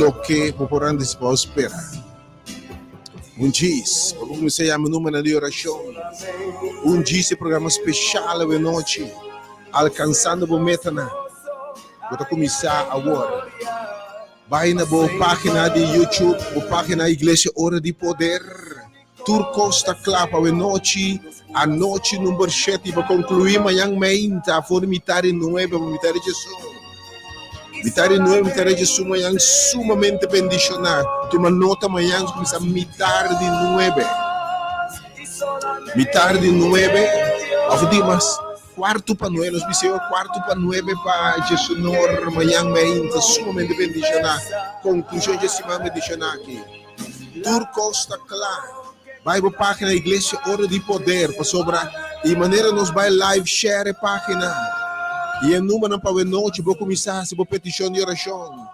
loke bo por antisipá o spera. Un djis, pa bo kuminsá yama numernan di orashon. Un djis e programa speshal awenochi, Alkansando Bo Metanan. Bo ta kuminsá awor. Bai na bo página di YouTube, bo página Iglesia Ora di Poder. Tur kos ta kla pa awenochi, anochi number shete i pa konkluí mañan meinta for di mitar di nuebe pa mitar di djesun. Mitar di nuebe, mitar di djesun mañan sumamente bendishoná. Tuma nota mañan kuminsá mitar di nuebe. Mitar di nuebe òf dimas kuartu pa nuebe, nos biseo kuartu pa nuebe pa djesunor mañan meinta sumamente bendishoná. Konklushon dje siman bendishoná aki. Tur kos ta kla. Bai bo página Iglesia Ora di Poder pasobra i manera nos bai live share e página i e numbernan pa wenochi bo kuminsá hasi bo petishon di orashon.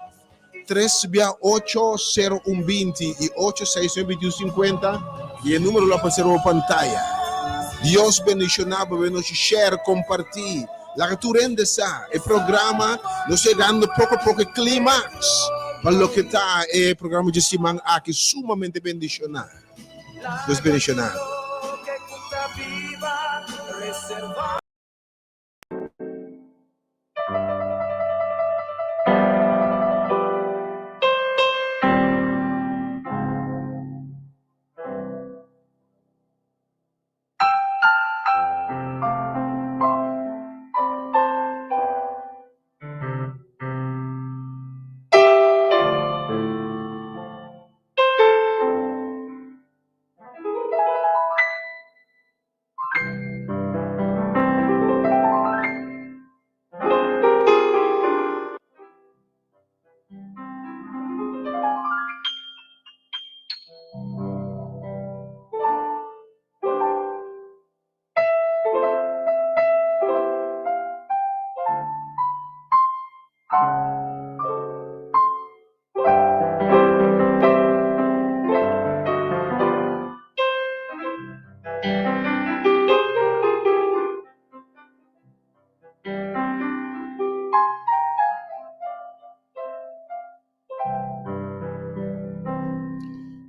Tres bia ocho sero un binti i ocho seis nuebe binti un sinkuenta i e numero lo aparesé riba bo pantaya. Dios bendishoná bo wenochi share kompartí. Laga tur hende sa e programa nos yegando poko poko e climax pa loke ta e programa dje siman aki sumamente bendiciona. Dios bendiciona bo.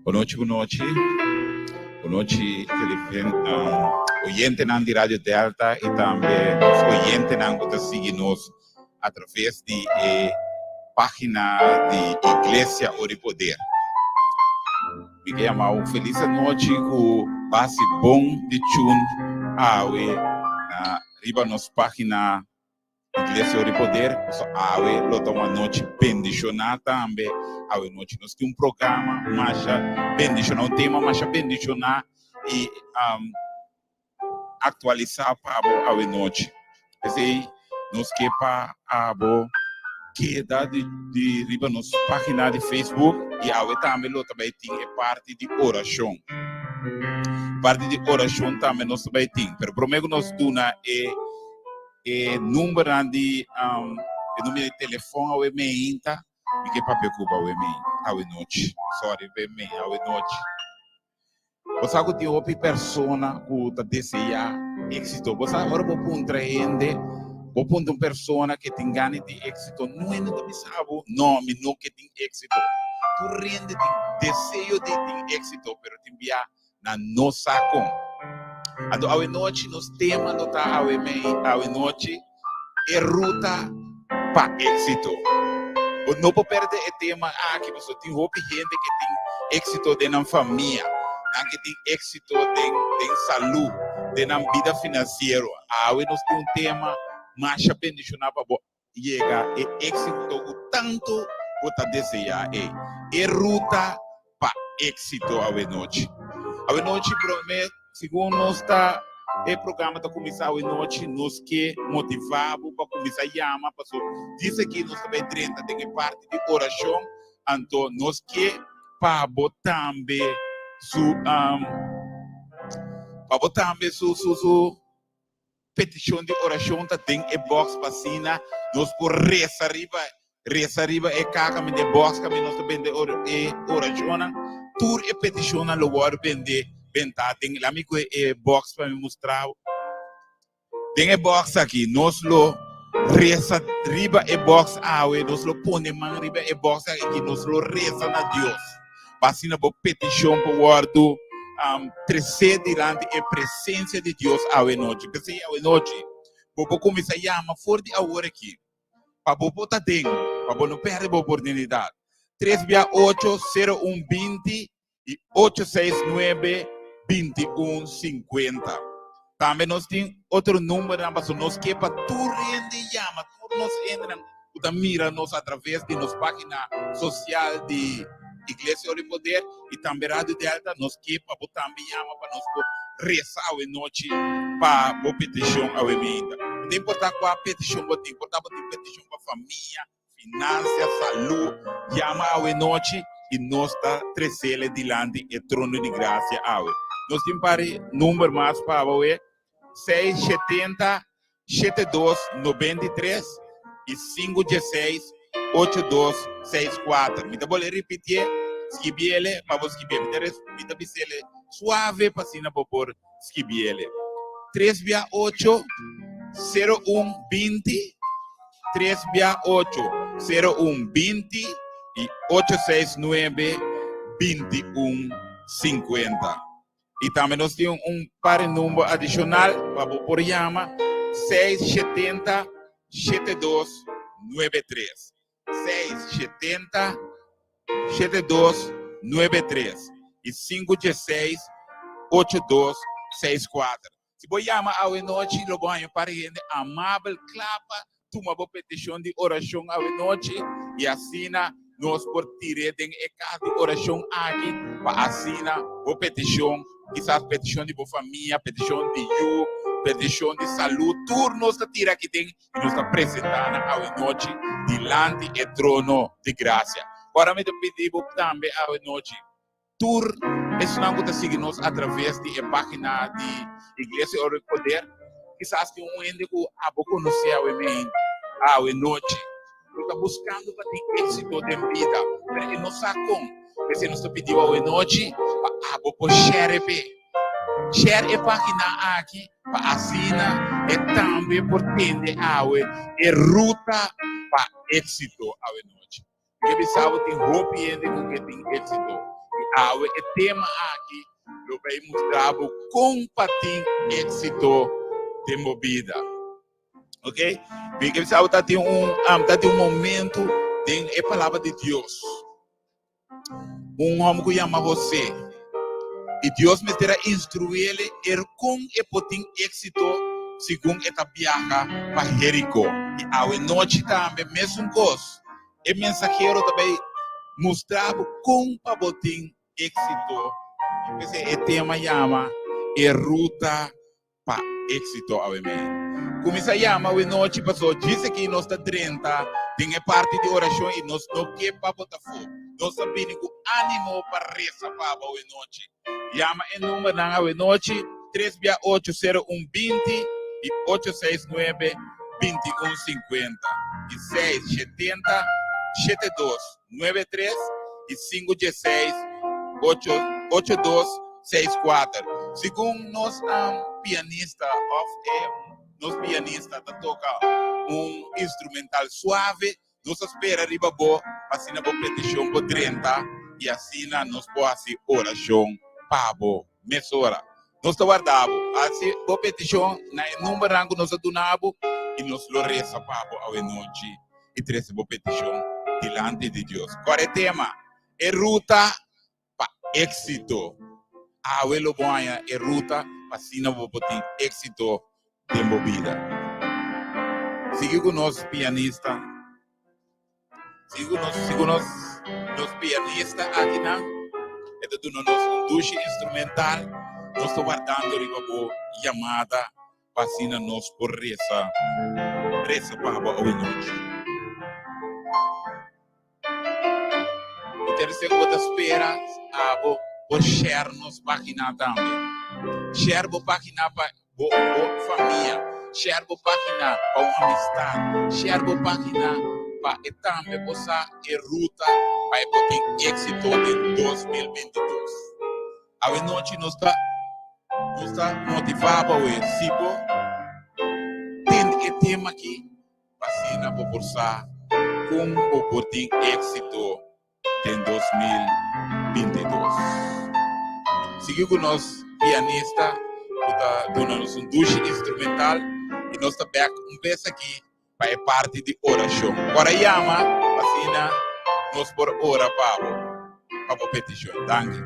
Bonochi, bonochi. Bonochi, televidente, um, oyentenan di Radio Delta y tambe nos oyentenan ku ta sigui nos a traves di e página di Iglesia Ora di Poder. Mi ke yama un feliz anochi ku base bon di tune awe na riba nos página Iglesia Ora di Poder, paso awe lo ta un anochi bendishoná tambe. Awe nochi nos tin un programa masha bendishoná, un tema masha bendishoná i um, aktualisá pa abo awe nochi. P'esei nos ke pa abo keda di, di riba nos página di Facebook i awe tambe lo ta bai tin e parti di orashon. Parti di orashon tambe nos ta bai tin. Pero promé ku nos duna e E numbernan di um, e number di telefon awe meinta, mi ke papia ku bo awe mei, awe nochi. Sorry, be mei, awe nochi. Bo sa ku tin hopi persona ku ta deseá éksito. Bo sa ora bo puntra hende, bo puntra un persona ke tin gana di éksito, no hende ta bisa bo, no, mi no ke tin éksito. Tur hende tin deseo di tin éksito, pero tin bia nan no sa kon. Anto awe nochi nos tema lo ta awe mei awe nochi e ruta pa éxito. Bo no por perde e tema aki pasobra tin hopi hende ke tin éxito den nan famia, nan ke tin éxito den den salú, den nan bida finansiero. Awe nos tin un tema masha bendishoná pa bo yega e éxito ku tantu bo ta deseá ei. E ruta pa éxito awenochi. Awenochi promé, segun nos ta e programa ta kuminsá awenochi, nos ke motivá bo pa kuminsá yama paso dise aki nos ta bai drenta den e parti di orashon, anto nos ke pa bo tambe su pa bo tambe su su su Peticion di oracion ta den e box pa asina nos por reza riba reza riba e caha mi den box caminda nos ta bende e oracionnan. Tur e peticionnan lo worde bende benta den lami cu e box pa mi mustra bo. Den e box aki nos lo. Resa riba e box awe, nos lo pone man riba e box aki, nos lo resa na Dios. Pa asina bo petishon por wòrdu um, tresé dilanti e presensia di Dios awe nochi. P'esei awe nochi, bo por kuminsá yama for di awor aki, pa bo por ta den, pa bo no pèrdè bo oportunidat. Tres bia ocho, sero un 20 i ocho seis nuebe 21 50. Tambe nos tin otro numbernan pasobra nos ke pa tur hende yama, tur nos hendenan ku ta mira nos a traves di nos página sosial di Iglesia Ora i Poder i tambe Radio Delta, nos ke pa bo tambe yama pa nos por resa awe nochi pa bo petishon awe meinta. No ta importá kua petishon bo tin, por ta bo tin petishon pa famia, Financia, salú, yama awe nochi i nos ta tresele dilanti e trono di gracia awe. Nos tin par di number mas pa awe, 670 7293 i 516 8264. Mi ta bolbe ripitié, skibiele pa bo skibié. Mi ta mi ta bisele suave pa asina bo por skibiele. Tres bia ocho, sero un, 20. Tres bia ocho, sero un, 20 i ocho seis nuebe, 21, 50. I tambe nos tin un par di number adishonal pa bo por yama, 670 7293. 670 7293 i 516 8264. Si bo yama awe nochi, lo bo haña un par di hende amabel kla pa tuma bo petishon di orashon awe nochi i asina nos por tir'é den e kas di orashon aki pa asina bo petishon, kisas petishon di bo famia, petishon di yu, petishon di salú, tur nos ta tira aki den i nos ta presentá nan awe nochi dilanti e trono di grasia. Ora mi ta pidi bo tambe awe nochi, Tur esnan ku ta sigui nos atraves di e página di Iglesia Oro i Poder, kisas tin un hende ku abo konosé awe mei, awe nochi, ku ta buskando pa tin éksito den bida, pero e no sa kon. P'esei nos ta pidiu awe nochi pa abo por share p'e. Share e página aki pa asina e tambe por tende awe e ruta pa éksito awe nochi. Ke bisa bo tin hopi hende ku ke tin éksito. I awe e tema aki lo bai mustra bo kon pa tin éksito den bo bida. Ok? Mi ke bisa bo ta tin un um, ta tin un momento den e palabra di Dios. Un hòmber ku yama José. I Dios mester a instruí el er kon e por tin éksito segun e ta biaha pa Jerikó. I awe nochi tambe mesun kos. E mensahero ta bai mustra bo kon pa bo tin éksito. P'esei e tema yama E Ruta pa éksito awe mei. Kuminsá yama awe nochi paso djis aki nos ta drenta den e parti di orashon i nos no ke pa bo ta fo. Nos ta bini ku ánimo pa resa pa bo awe nochi. Yama e numbernan awe nochi, tres bia ocho sero un 20 i ocho seis nuebe 21 50 i seis 70 72 93 i sinku 16 ocho 82 6 4. Segun nos pianista of e nos pianista ta toca un instrumental suave, nos ta spera riba bo pa asina bo peticion por drenta y asina nos por haci oracion pa bo mesora. Nos ta warda bo. Haci bo peticion na e numbernan cu nos a duna bo y nos lo reza pa bo awenochi y trece bo peticion dilanti di Dios. Cua e tema? E ruta pa éxito. Awe lo bo haña e ruta pa asina bo por tin éxito den bo bida. Sigui ku nos pianista. Sigui ku nos, sigui ku nos, nos pianista akinan. E ta duna nos un dushi instrumental. Nos ta wardando riba bo yamada pa asina nos por resa, resa pa bo awe nochi. E tercer ku bo ta spera abo por share nos página tambe. Share bo página pa bo, bo famia. Share bo página pa un amistad. Share bo página pa e tambe por sa e ruta pa e por tin éxito den 2022. Awe nochi nos ta nos ta motivá bo awe si bo tende e tema aki. Pa asina bo por sa kon bo por tin éksito den 2022. Sigui ku nos pianista ku ta duna nos un dushi instrumental i nos ta bèk un bes aki pa e parti di orashon. Ora yama pa asina nos por ora pa bo, pa bo petishon. Danki.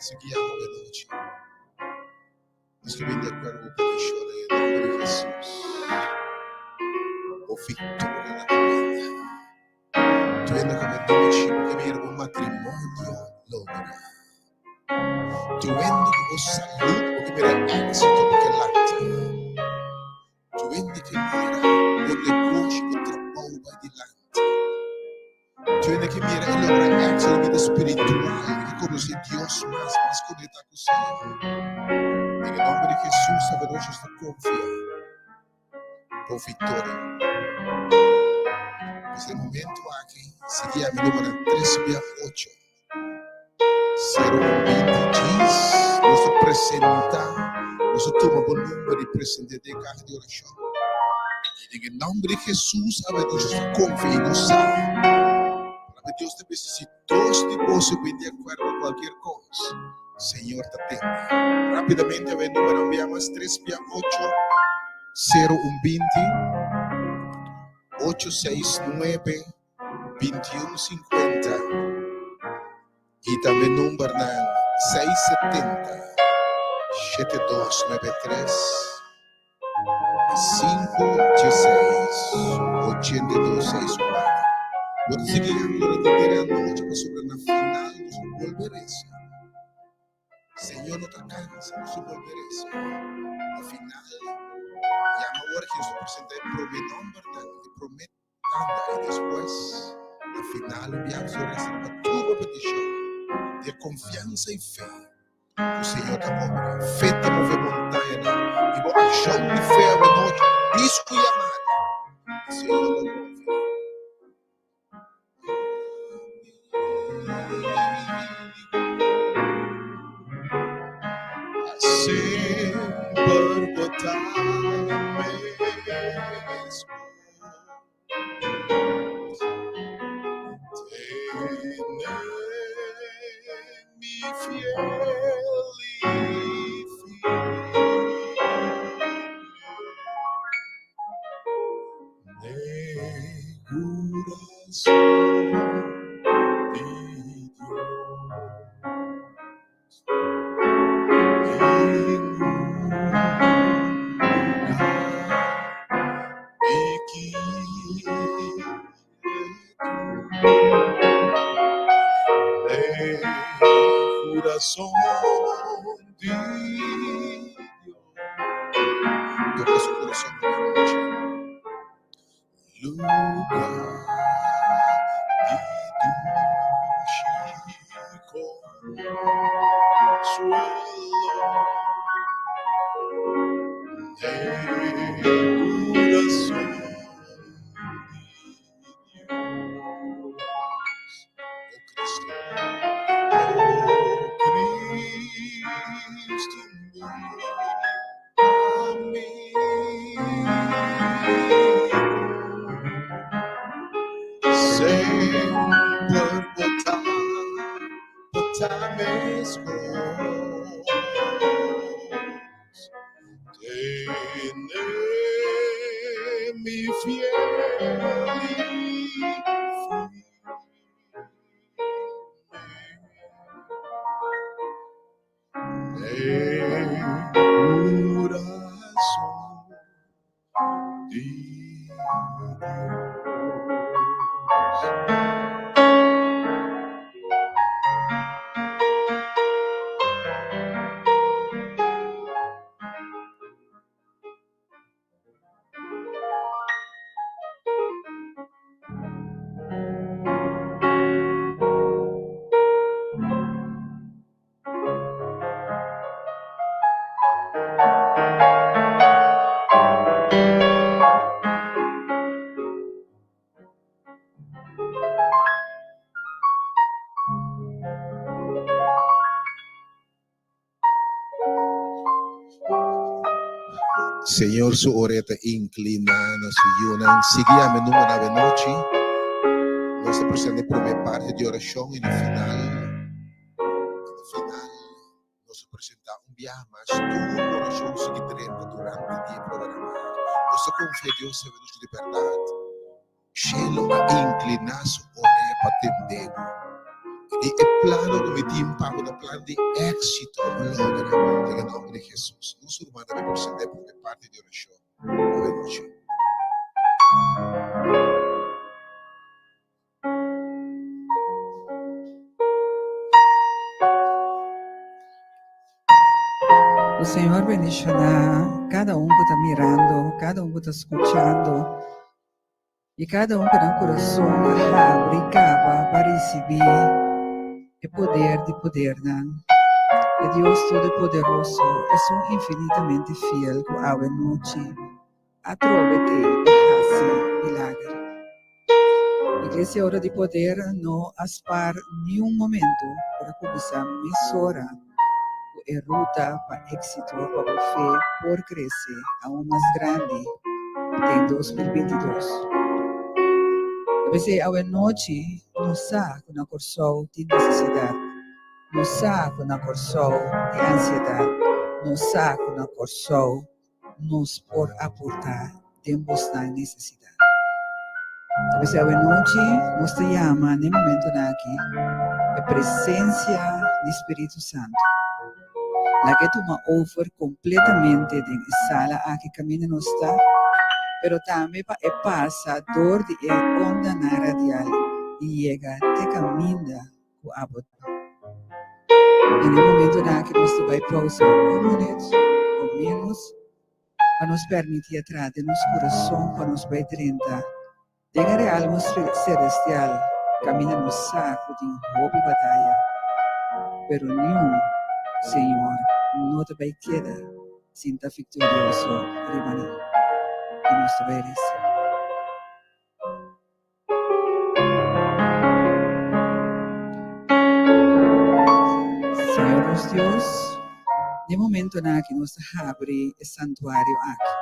Sigui awe nochi. Nos ta bin di akuerdo ku petishon den e nomber di Hesus. Bo viktoria na kaminda. Tuendo ku bo nochi bo ke mira bo matrimonio logra. Tuendo ku bo salud bo ke mira éksito bo ke lanta. Tuendo ke mira bo negoshi, bo trabou bai dilanti. Tuendo ke mira e logra éksito den bida spiritual, e ke konosé Dios mas, mas konektá ku Señor. Den e nomber di Hesus awe nochi nos ta konfia. Bo victoria. Pues e momento aki, sigui ami numero 3 via 8 0 1 20 djis, nos ta presenta, nos ta tuma bo number y presente den caja di oracion. Y den e nomber di Jesus, awe nos ta confia y nos sa. Palabra di Dios ta bisa si dos di boso bin di acuerdo cualkier cos, Señor ta tende. Rápidamente awe número un bia mas 3 bia 8 0 1 20 8 6 9 21 50 y tambe numbernan 6 70 7 2 9 3 5 16 82 6 4. Bo ta sigui yama durante henter e anochi pasobra na final nos lo bolbe resa. Señor no ta cansa, nos lo bolbe resa. Na final, yama ora ki nos ta presenta e prome nombernan, e prome tanda y despues na final un biaha nos lo resa riba tur bo peticion di e confiansa y fe. Ku Señor ta obra. Fe ta move montañanan i bo akshon di fe awe nochi dis ku yamada, e Señor lo move. Semper bo ta mescos. Toca su corazón en la noche. Lugar di dushi consuelo den corazón di Dios. Oh Cristo, oh Cristo mi Semper bo ta, bo ta mescos. Tene mi fiel y firme. Den corazón di Dios. Señor su orea ta inkliná na su yunan. Sigui yama e number awe nochi. Nos ta presenta e promé parti di orashon i na final, na final nos ta presentá un biaha mas tur orashon sigui drenta durante di e programa. Nos ta konfia Dios sabe nos di bèrdat. Shelo a inkliná su orea pa tende bo. I di e plano ku mi tin pa bo ta plan di éksito bo logra den e nòmber di Hesus. Nos ruman ta representá e promé parti di orashon awe nochi. Ku Señor bendishoná kada un ku ta mirando, kada un ku ta skuchando. I kada un ku nan kurason a habri kaba pa risibí e poder di podernan. E Dios Todopoderoso, esun infinitamente fiel ku awe nochi atrobe t'ei pa hasi milager. Iglesia Ora di Poder no a spar niun momento por a kuminsá mesora ku e ruta pa éksito pa bo fe por krese aun mas grandi den 2022. Ta p'esei awenochi nos sa ku na Kòrsou tin nesesidat, nos sa ku na Kòrsou tin ansiedat, nos sa ku na Kòrsou nos por aportá den bosnan nesesidat. Ta p'esei awenochi nos ta yama n'e momentonan aki e presensia di Spiritu Santu. Laga e tuma over kompletamente den e sala aki kaminda nos ta, pero tambe pa e pasa dor di e ondanan radial i yega te kaminda ku abo ta. Den e momentonan aki nos ta bai pausa un minuut o ménos pa nos permití e traha den nos kurason pa nos bai drenta den e realmo selestial kaminda nos sa ku tin hopi bataya, pero niun Señor no ta bai keda sin ta viktorioso riba nan. I nos ta bai resa. Señor nos Dios, den momentonan aki nos ta habri e santuario aki.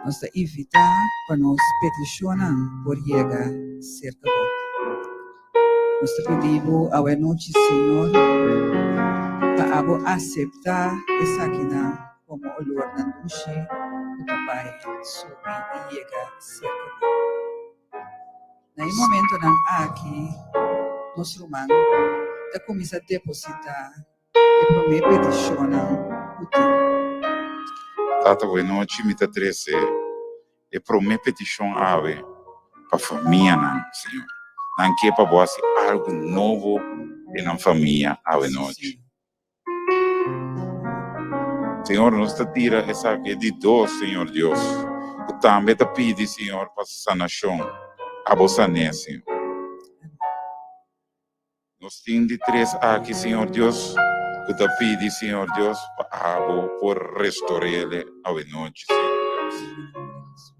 Nos ta invitá pa nos petishonnan por yega serka bo. Nos ta pidi bo awe anochi, Señor, pa abo aseptá esakinan komo olornan dushi ku ta bai subi i yega serka bo. Na e momentonan aki, nos ruman ta kuminsá depositá e promé petishonnan ku tin. Tata, buenochi, mi ta trese e promé petishon awe pa famianan, Señor. Nan ke pa bo hasi algu nobo den nan famia awe nochi. Señor, nos ta tira esaki e di dos, Señor Dios, ku tambe ta pidi, Señor, pa sanashon. Abo san'é, Señor. Nos tin di tres aki, Señor Dios, ku ta pidi, Señor Dios, pa abo por restor'ele awenochi, Señor Dios.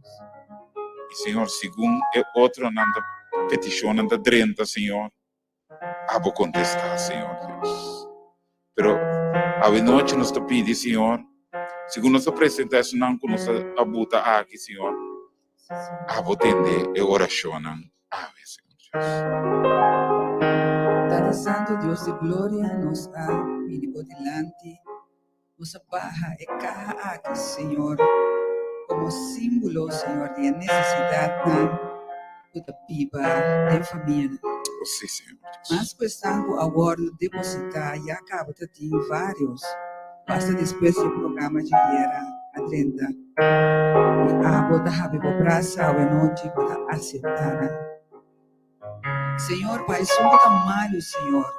I, Señor, segun e otronan ta petishonnan ta drenta, Señor, abo kontestá, Señor Dios. Pero awenochi nos ta pidi, Señor, segun nos ta presentá esunnan ku nos a buta aki, Señor, abo tende e orashonnan awe, Señor Dios. Tata Santo, Dios di gloria, nos a bini bo dilanti, nos a baha e kaha aki, Señor, komo símbolo, Señor, di e nesesidatnan ku ta biba den famianan. O sí, Señor Dios. Mas ku esnan ku a wòrdu depositá ya kaba ta tin vários ku asta despues di e programa djabiera a drenta. I abo ta habri bo brasa awenochi bo ta aseptá nan. Señor, pa esun ku ta malu, Señor,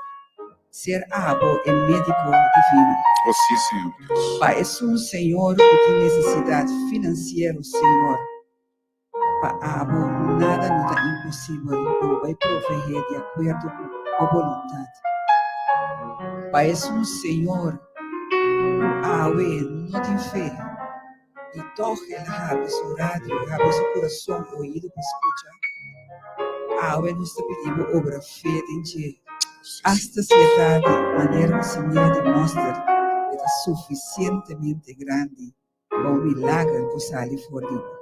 ser abo e médiko divino. O sí, Señor Dios. Pa esun, Señor, ku tin nesesidat finansiero, Señor, pa abo nada no ta imposibel i bo bai proveé di akuerdo ku bo boluntat. Pa esun, Señor, ku awe no tin fe i tòg el a habri su radio, habri su kurason i oido pa skucha, awe nos ta pidi bo obra fe den dje, asta si e ta di manera un simia di mòster, e ta sufisientemente grandi. Pa un milager por sali for di bo.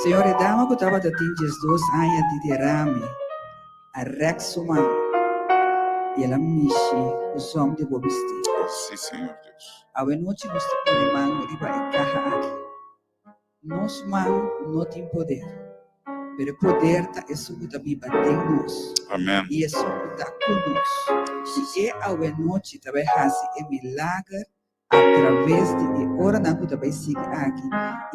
Señor, e dama ku tabata tin 12 aña di derame a rèk su man i el a mishi ku zòm di bo bistí. Oh, sí, Señor Dios. Awe nochi nos ta pone man riba e kaha aki. Nos man no tin poder, pero e poder ta esun ku ta biba den nos. Amen. I esun ku ta ku nos. I e awe nochi ta bai hasi e milager atraves di e oranan ku ta bai sigui aki.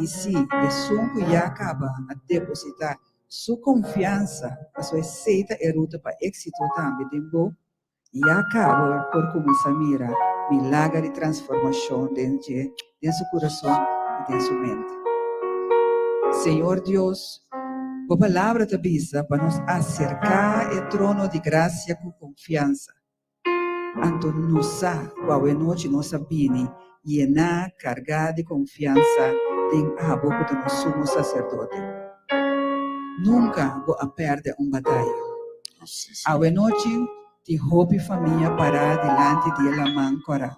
I si esun ku ya kaba a depositá su konfiansa, pasobra esei ta e ruta pa éksito tambe den bo, Ya cabo por cuminsa mira milager di transformacion den dje, den su curason y den su mente. Señor Dios, Bo Palabra ta bisa pa nos acerca e trono di gracia cu confiansa. Anto nos sa cu awenochi nos a bini yená, cargá di confiansa den Abo cu ta nos Sumo Sacerdote. Nunca Bo a perde un bataya. Awenochi tin hopi famia pará dilanti di e laman kòrá.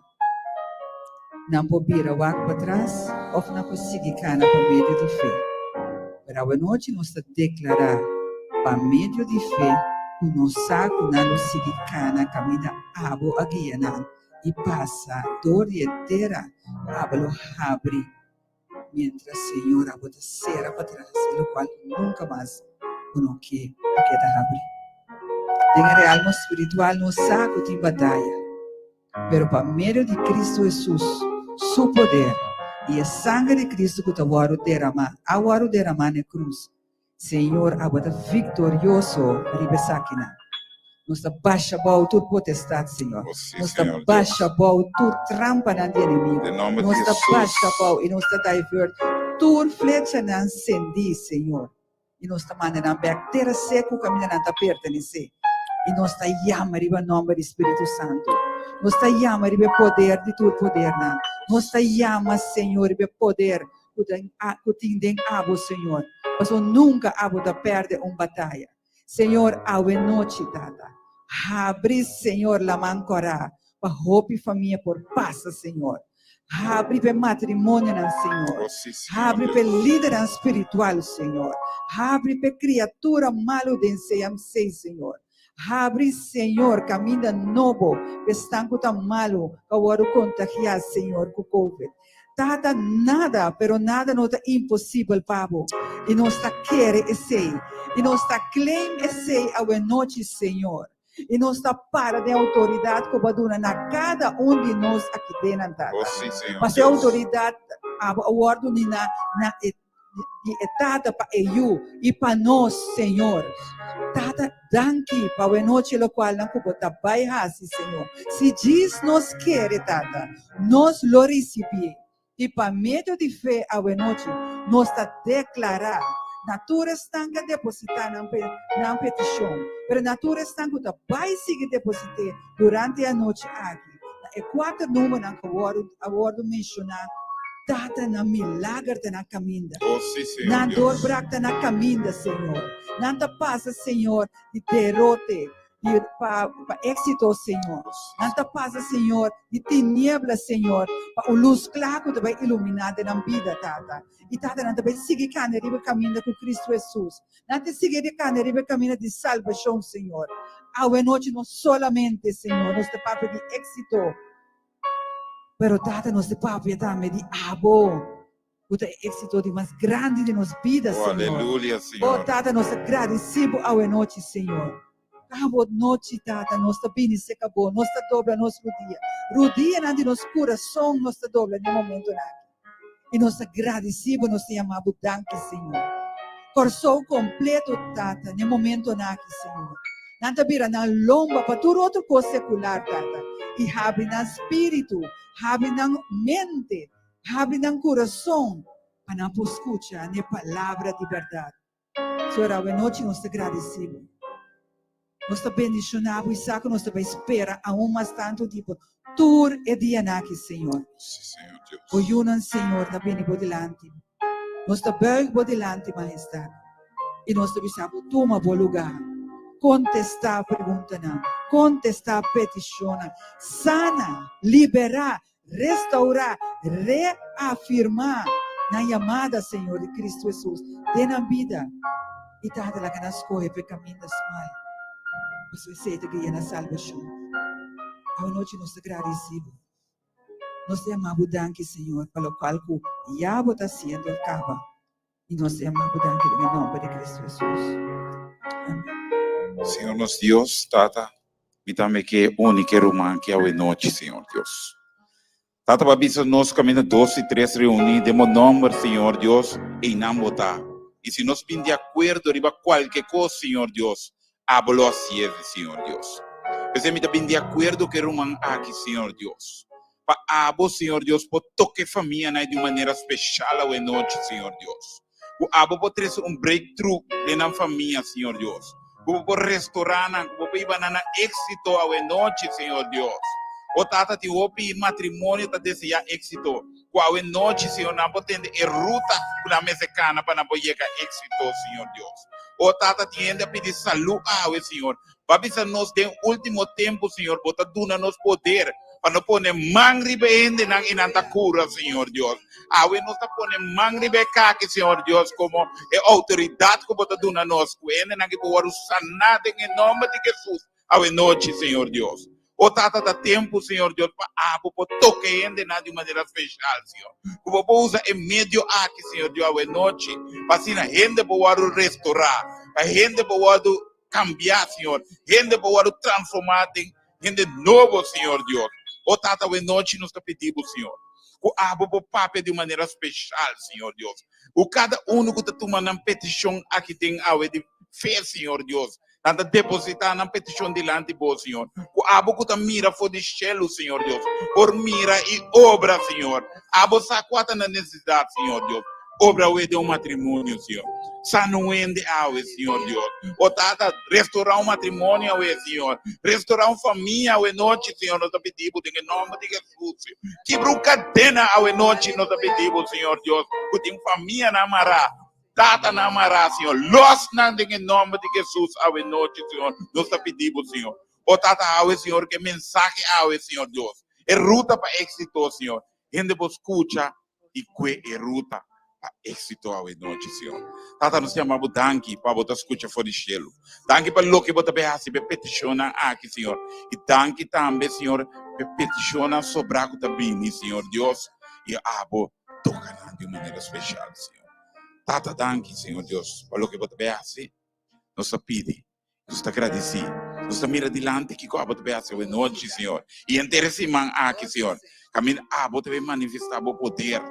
Nan por bira wak patras òf nan por sigui kana pa medio di fe. Pero awenochi nos ta deklará pa medio di fe ku nos sa ku nan lo sigui kana kaminda abo a guia nan i pasa dor di e tera ku abo lo habri. Mientras Señor abo ta cera patras e locual cu nunca mas bo no ke pa keda habri. Den e realmo spiritual nos sa cu tin bataya, pero pa medio di Cristo Jesus, Su poder y e sanger di Cristo cu ta wordo derama, a wordo derama na e cruz, Señor abo ta victorioso riba esakinan. Nos ta basha bou tur potestad, Señor. Oh, sí, Nos ta Señor Dios. basha bou tur trampanan di enemigo. Den nomber di Nos ta Jesus. basha bou i nos ta divert tur flechanan sendí, Señor. I nos ta manda nan bek tera seku kaminda nan ta pertenesé. I nos ta yama riba nomber di Spiritu Santu. Nos ta yama riba e poder di tur podernan. Nos ta yama, Señor, riba e poder ku den ku tin den abo, Señor, pasobra nunka abo ta pèrdè un bataya. Señor, awe nochi, Tata, habri, Señor, laman kòrá pa hopi famia por pasa, Señor. Habri pa e matrimonionan, Señor. Oh, sí, Señor Habri pa e Dios. lidernan spiritual, Señor. Habri pa e kriatura malu den CMC, Señor. Habri, Señor, kaminda nobo pa esnan ku ta malu ku a wòrdu kontagiá, Señor, ku covid. Tata, nada, pero nada no ta imposibel pa Bo. I nos ta kere esei. I nos ta claim esei awenochi, Señor. I nos ta para den outoridat ku Bo a duna na kada un di nos aki den, Tata. Oh, sí, Señor Pasobra e Dios. outoridat Abo a wòrdu ni na na e di e Tata pa e Yu i pa nos, Señor. Tata, danki pa awenochi lokualnan ku Bo ta bai hasi, Señor. Si djis nos kere, Tata, nos lo risibié. I pa medio di fe awenochi nos ta deklará na tur esnan ku a depositá nan nan petishon, pero na tur esnan ku ta bai sigui deposit'é durante e anochi aki, na e kuater numbernan ku a wòrdu menshoná, Tata, nan milager ta na kaminda. Oh, sí, Señor Nan Dios. doorbrak ta na kaminda, Señor. Nan ta pasa, Señor, di derote di pa pa éxito, Señor. Nan ta pasa, Señor, di tiniebla, Señor, pa un lus kla ku ta bai iluminá den nan bida, Tata. I, Tata, nan ta bai sigui kana riba e kaminda ku Cristo Hesus. Nan ta sigui di kana riba e kaminda di salbashon, Señor. Awe nochi no solamente, Señor, nos ta papia di éxito, pero, Tata, nos ta papia tambe di Abo, ku ta e éxito di mas grandi di nos bida, Oh, Señor. aleluya, Oh, Señor. Tata, nos ta gradisí Bo awe nochi, Señor. Abo nochi, Tata, nos ta bini serka Bo, nos ta dobla nos rudia. Rudianan di nos kurason nos ta dobla den e momentonan aki. I nos ta gradisí Bo, nos ta yama Bo danki, Señor. Kòrsou kompleto, Tata, den e momentonan aki, Señor. Nan ta bira nan lomba pa tur otro kos sekular, Tata, i habri nan spiritu, habri nan mente, habri nan kurason pa nan por skucha n'e palabra di bèrdat. Señor, awe nochi nos ta gradisí Bo. Nos ta bendishoná Bo i sa ku nos ta bai spera aun mas tantu di Bo tur e dianan aki, Señor. Sí, Señor Dios. Bo yunan, Señor, ta bini Bo dilanti. Nos ta buig Bo dilanti, Mahestad, i nos ta bisa Bo, tuma Bo lugá. Kontestá preguntanan, kontestá petishonnan, sana, liberá. Restaurá, reafirmá nan yamada, Señor, di Cristo Hesus den nan bida. I Tata, laga nan skohe pa e kaminda smal, pasobra esei ta guia na salbashon. Awanochi nos ta gradisí Bo. Nos ta yama Bo danki, Señor, pa lokual ku ya Bo ta hasiendo kaba. I nos ta yama Bo danki den e nomber di Cristo Hesus. Amen. Señor nos Dios, Tata, mi tambe ke uni ke ruman ki awe nochi, Señor Dios. Tata bo a bisa nos kaminda dos i tres reuní den bo nòmber, Señor Dios, einan bo ta. I si nos bin di akuerdo riba kualke kos, Señor Dios, abo lo hasié, Señor Dios. P'esei mi ta bin di akuerdo ku e ruman aki, Señor Dios, pa abo, Señor Dios, por toka e famianan di un manera speshal awe nochi, Señor Dios. Ku abo por trese un breakthrough den nan famia, Señor Dios. Ku bo por restorá nan, ku bo por hiba nan na éksito awe nochi, Señor Dios. O Tata, tin hopi matrimonio ta deseá éksito. Ku awe nochi, Señor, nan por tende e ruta ku nan mester kana pa nan por yega éksito, Señor Dios. O Tata, tin hende a pidi salú awe, Señor. Bo a bisa nos den último tempu, Señor, bo ta duna nos poder pa no pone man riba e hendenan i nan ta kura, Señor Dios. Awe nos ta pone man riba e kaki, Señor Dios, komo e outoridat ku bo ta duna nos, ku e hendenan ki por wòrdu saná den e nòmber di Hesus awe nochi, Señor Dios. O Tata, ta tempu, Señor Dios, pa abo por toka e hendenan di un manera speshal, Señor. Ku bo por usa e medio aki, Señor Dios, awe nochi, pa asina hende por wòrdu restorá, pa hende por wòrdu kambiá, Señor. Hende por wòrdu transformá den hende nobo, Señor Dios. O Tata, awe nochi nos ta pidi bo, Señor, ku abo por papia di un manera speshal, Señor Dios. Ku kada unu ku ta tuma nan petishon aki den awe di fe, Señor Dios, nan ta depositá nan petishon dilanti bo, Señor. Ku abo ku ta mira for di shelu, Señor Dios, por mira i obra, Señor. Abo sa kua ta nan nesesidat, Señor Dios. Obra awe den un matrimonio, Señor. Sana un hende awe, Señor Dios. O Tata, restaurá un matrimonio awe, Señor. Restaurá un famia awe nochi, Señor. Nos ta pidi Bo den e nomber di Jesús, Señor. Kibra un cadena awe nochi, nos ta pidi Bo, Señor Dios, ku tin famianan amará, tatanan amará, Señor. Los nan den e nomber di Jesús awe nochi, Señor. Nos ta pidi Bo, Señor. O Tata, awe, Señor, ke mensahe awe, Señor Dios. E ruta pa éxito, Señor. Hende por skucha i kue e ruta pa éksito awe nochi, Señor. Tata, nos yama Bo danki pa Bo ta skucha for di shelu. Danki pa loke Bo ta bay hasi pa e petishonnan aki, Señor. I danki tambe, Señor, pa e petishonnan sobrá ku ta bini, Señor Dios, i abo toka nan di un manera speshal, Señor. Tata, danki, Señor Dios, pa loke Bo ta bay hasi. Nos ta pidi, nos ta gradisí, nos ta mira dilanti kiko abo ta bay hasi awe nochi, Señor, i henter e siman aki, Señor. Kaminda abo ta bay manifestá bo poder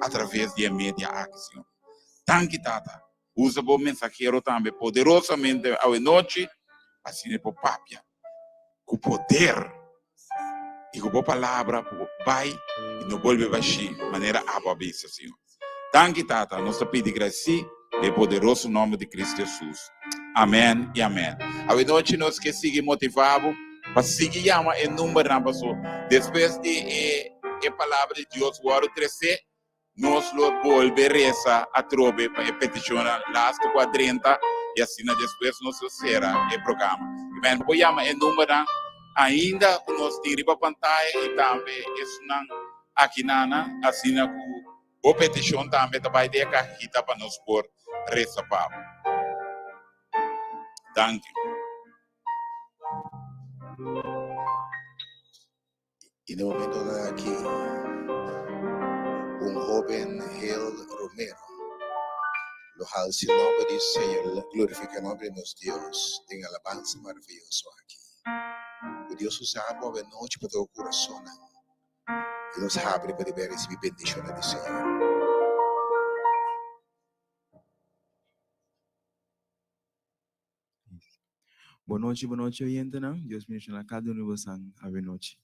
atraves di e media aki, Señor. Danki, Tata. Usa bo mensahero tambe poderosamente awe nochi, asina e por papia ku poder i ku bo palabra por bai i no bolbe bashí, manera abo a bisa, Señor. Danki, Tata. Nos ta pidi grasí den e poderoso nòmber di Cristo Hesus. Amèn i amèn. Awe nochi nos ke sigui motivá bo pa sigui yama e numbernan paso despues di e e palabra di Dios wòrdu tresé, Nos lo bolbe resa atrobe pa e petishonnan lastu ku a drenta i asina despues nos lo sera e programa. Amen. Bo yama e numbernan ainda ku nos tin riba pantaya i tambe esunnan akinana asina ku bo petishon tambe ta bai den e kahita pa nos por resa pa bo. Danki. I na e momentonan aki un hoben Hel Romero lo halsa e nomber di Señor, lo glorifica e nomber di nos Dios den alabansa maraviyoso aki. Ku Dios usa bo awe nochi pa toka kurasonnan i nos habri pa riba risibi bendishonnan di Señor. Bon nochi, bon nochi oyentenan. Dios bendiciona cada uno di bosan awe nochi.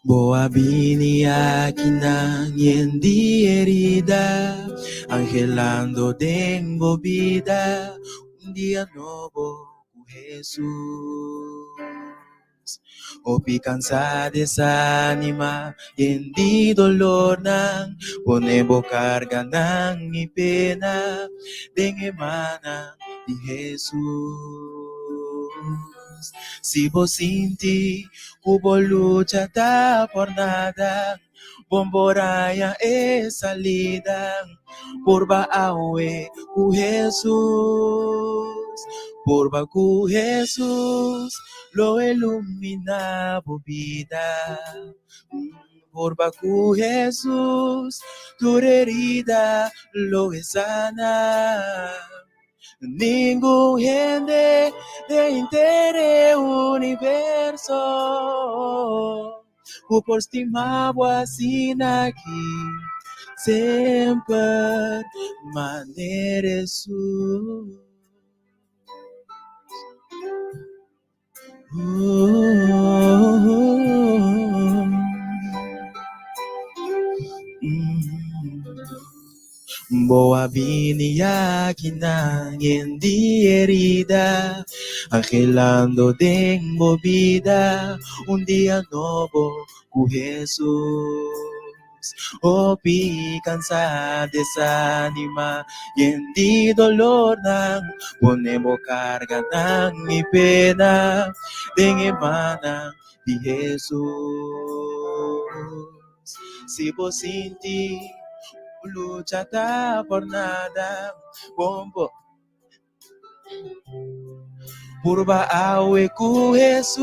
Bo a bini akinan yen di herida, anhelando den bo bida un dia nobo ku Hesus. Hopi kansa, desanima, yen di dolornan, pone bo karganan i pena den e mannan di Hesus. Si bo sinti ku bo lucha ta por nada, bon por haña e salida. Purba awe ku Hesus, purba ku Hesus, lo e lumina bo bida. Purba ku Hesus, tur herida lo e sana. Ningun hende den henter e universo ku por stima bo asina aki semper manera Hesus. Bo a bini akinan yen di herida, anhelando den bo bida un dia nobo ku Hesus. Hopi kansa, desanima, yen di dolornan, pone bo karganan i pena den e mannan di Hesus. Si bo sinti ku lucha ta por nada, bon bo. Purba awe ku Hesus,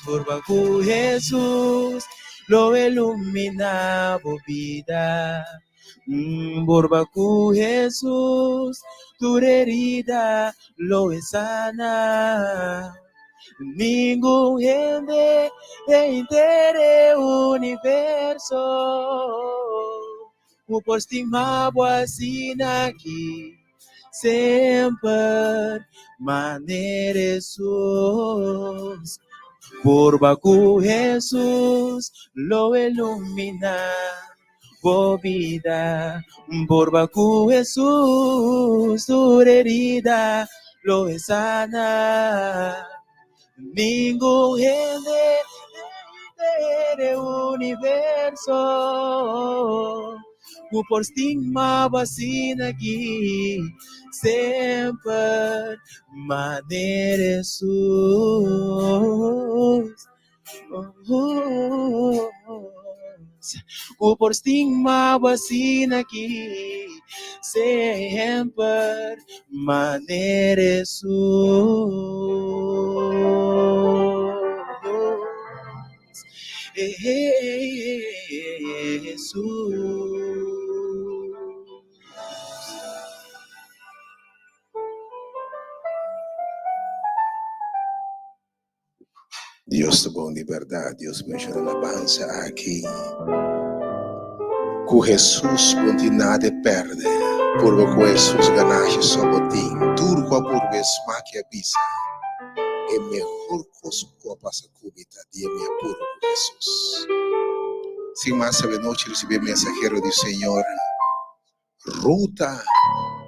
purba ku Hesus, lo e lumina bo bida. Mm, purba ku Hesus, tur herida lo e sana. Ningun hende den henter e universo Ku por stima bo asina aki semper manera Hesus. Purba ku Hesus lo e lumina bo bida. Purba ku Hesus tur herida lo e sana. Ningun hende den e universo ku por stima bo asina aki semper manera Hesus. Ku por stima bo asina aki semper manera Hesus. Hesus. Dios ta bon di berdad, Dios menciona alabansa aki. Ku Hesus bo no tin nada e perde, purba ku Hesus ganashi so bo tin. Tur ku a purba e smak i a bisa, E mehor kos ku a pasa ku mi ta dia mi a purba ku Hesus. Sin mas awenochi risibi e mensahero di Señor. Ruta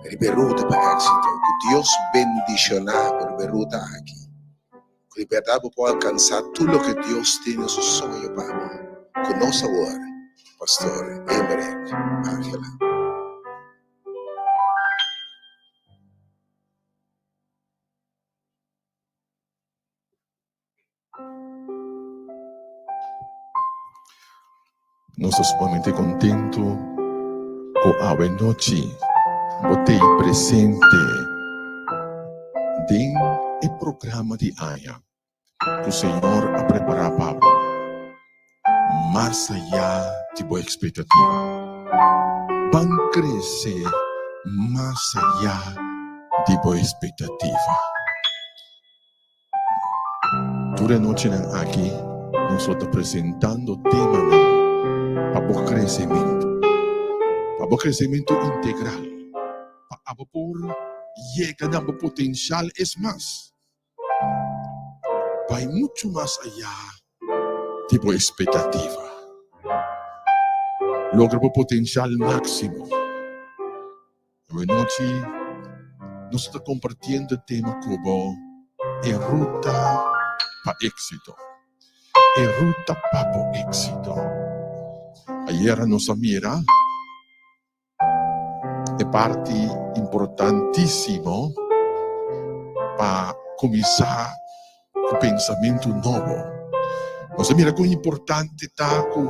riba e ruta pa éxito. Ku Dios bendishoná bo riba e ruta aki. Ku di bèrdat bo por alkansá tur loke Dios tin den su soño pa bo. Ku nos awor, Pastor Emerick Angela. Nos ta sumamente kontentu ku awe nochi bo t'ei presente den e programa di aña ku Señor a prepará pa bo, mas ayá di bo ekspektativa. Ban krese mas ayá di bo ekspektativa. Tur e nochinan aki nos lo ta presentando temanan pa bo kresementu, pa bo kresementu integral, pa abo por yega na bo potensial, es mas, bai muchu mas ayá. di bo ekspektativa. Logra bo potensial máksimo. Awe nochi nos ta kompartiendo e tema ku bo E Ruta pa Éksito. E Ruta pa bo Éksito. Ayera nos a mira e parti importantísimo pa kuminsá ku pensamentu nobo. Nos a mira kon importante ta ku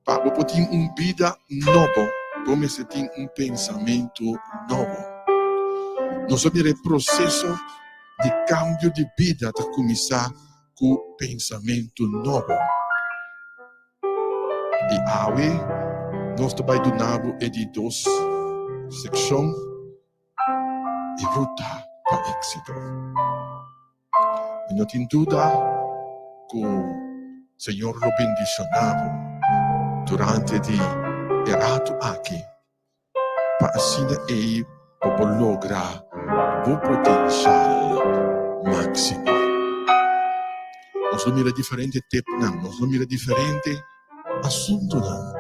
pa bo por tin un bida nobo, bo mester tin un pensamentu nobo. Nos a mira e proseso di kambio di bida ta kuminsá ku pensamentu nobo. I awe nos ta bai duna bo e di dos sekshon, E Ruta pa Éksito. Mi no tin duda ku Señor lo bendishoná bo durante di e ratu aki pa asina ei bo por logra bo potenshal máksimo. Nos lo mira diferente tepnan, nos lo mira diferente asuntunan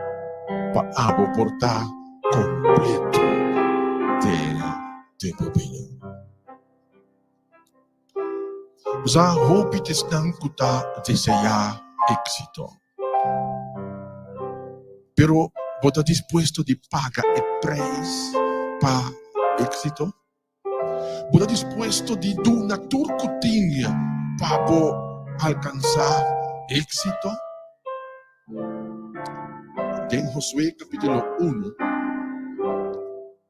pa abo por ta kompleto den den bo bida. Bo sa hopi di esnan ku ta deseá éksito. Pero bo ta dispuesto di paga e prijs pa éksito? Bo ta dispuesto di duna tur ku tin pa bo alkansá éksito? Den Josué kapítulo unu,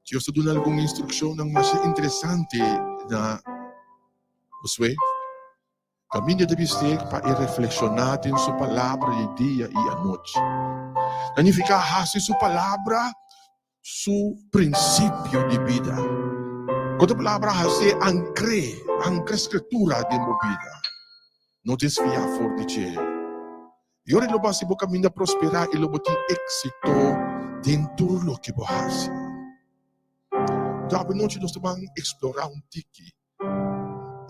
Dios ta duna algun instrukshonnan masha interesante na Josué. Kaminda ta bis'é pa e reflekshoná den su Palabra di dia i anochi. Ta nifiká hasi su Palabra su prinsipio di bida. Ku otro palabra, hasié ankr'é, ankra Skritura den bo bida. No desviá for di dje. I ora lo bo hasi bo kaminda prosperá i lo bo tin éksito den tur loke bo hasi. Djawe nochi nos ta ban eksplorá un tiki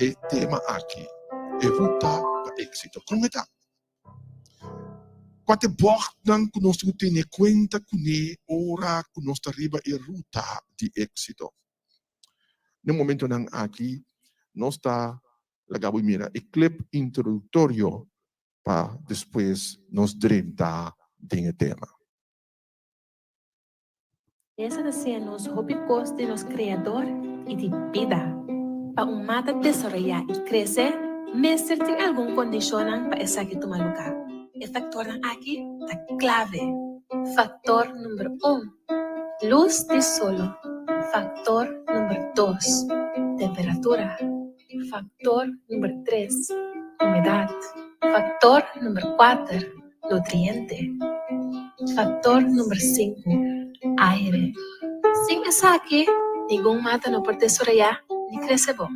e tema aki, e ruta pa éksito. Kon e ta? Kua ta e bòrtnan ku nos tin ku tene kuenta kuné ora ku nos ta riba e ruta di éksito? Na e momentonan aki nos ta laga bo mira e clip introduktorio pa despues nos drenta den e tema. Esa ta siña nos hopi kos di nos Kreador i di bida. Pa un mata desaroyá i krese, mester tin algun kondishonnan pa esaki tuma lugá. E faktornan aki ta klave. Faktor number un, lus di solo. Faktor number dos, temperatura. Faktor number tres, humedat. Faktor number kuater, nutriente. Faktor number sinku, aire. Sin esaki, ningun mata no por desaroyá ni krese bon.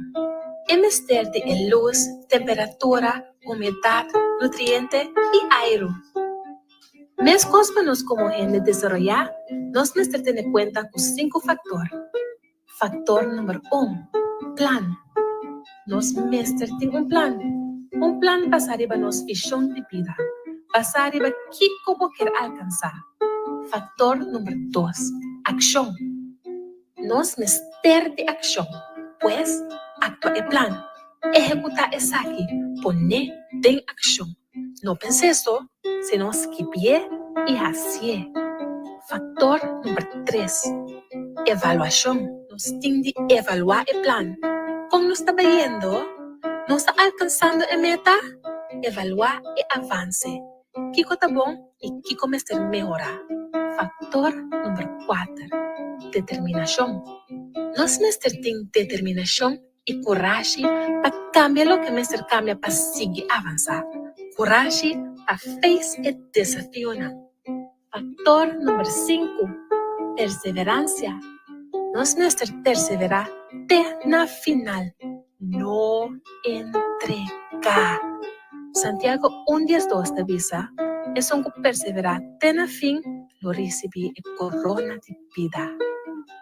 E mester di e lus, temperatura, humedat, nutriente i airu. Meskos pa nos komo hende desaroyá, nos mester tene kuenta ku sinku faktor. Faktor number un, plan. Nos mester tin un plan. Un plan basá riba nos vishon di bida, basá riba kiko bo kier alkansá. Faktor number dos, akshon. Nos mester di akshon. Pues, aktua e plan, ehekutá esaki, pon'é den akshon. No pens'é so, sino skibié i hasié. Faktor number tres, evaluashon. Nos tin di evaluá e plan. Kon nos ta bayendo? Nos ta alkansando e meta? Evaluá e avanse. Kiko ta bon i kiko mester mehorá? Faktor number kuater, determinashon. Nos mester tin determinashon i kurashi pa kambia loke mester kambia pa sigui avansá, kurashi pa face e desafionan. Faktor number sinku, perseveransia. Nos mester perseverá te na final, no entregá. Santiago un diesdos ta bisa, Esun ku perseverá te na fin lo risibí e korona di bida.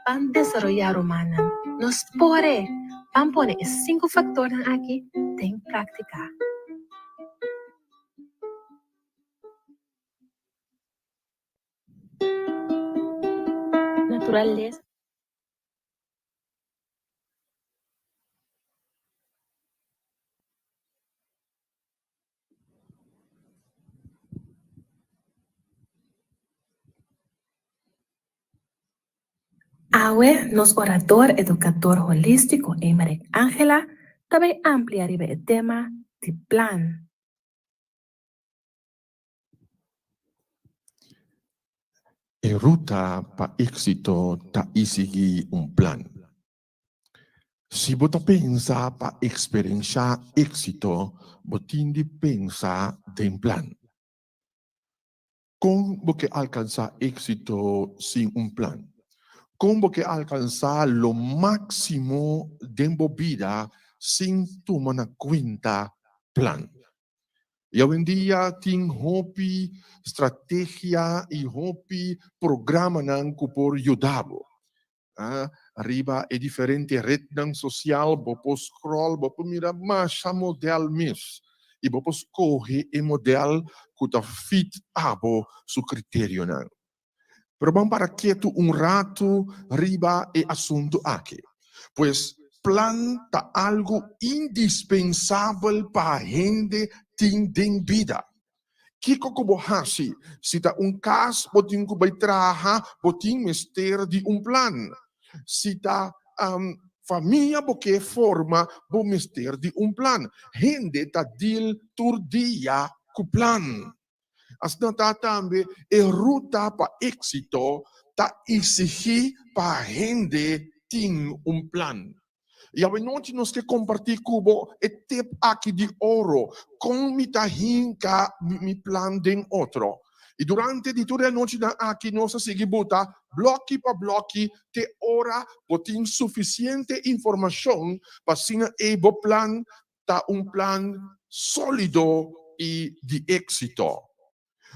Ban desaroyá rumannan, nos por e! Ban pone e sinku faktornan aki den práktika. Naturalesa. Awe nos orador edukador holístiko Emerick Angela ta bai amplia riba e tema di plan. E ruta pa éksito ta isigí un plan. Si bo ta pensa pa eksperenshá éksito, bo tin di pensa den plan. Kon bo ke alkansá éksito sin un plan? Kon bo ke alkansá lo máksimo den bo bida sin tuma na kuenta plan? I awendia tin hopi strategia i hopi programanan ku por yuda bo. Riba e diferente retnan sosial bo por scroll, bo por mira masha model mes i bo por skohe e model ku ta fit abo su kriterionan. Pero ban para ketu un ratu riba e asuntu aki. Pues plan ta algu indispensabel pa hende tin den bida. Kiko ku bo hasi? Si ta un kas bo tin ku bai traha, bo tin mester di un plan. Si ta famia bo ke forma, bo mester di un plan. Hende ta deal tur dia ku plan. Asina ta tambe e ruta pa éksito ta eksigí pa hende tin un plan. I awenochi nos ke kompartí ku bo e tip aki di oro, kon mi ta hinka mi plan den otro. I durante di tur e anochinan aki nos a sigui buta blòki pa blòki te ora bo tin sufisiente informashon pa asina ei bo plan ta un plan sólido i di éksito.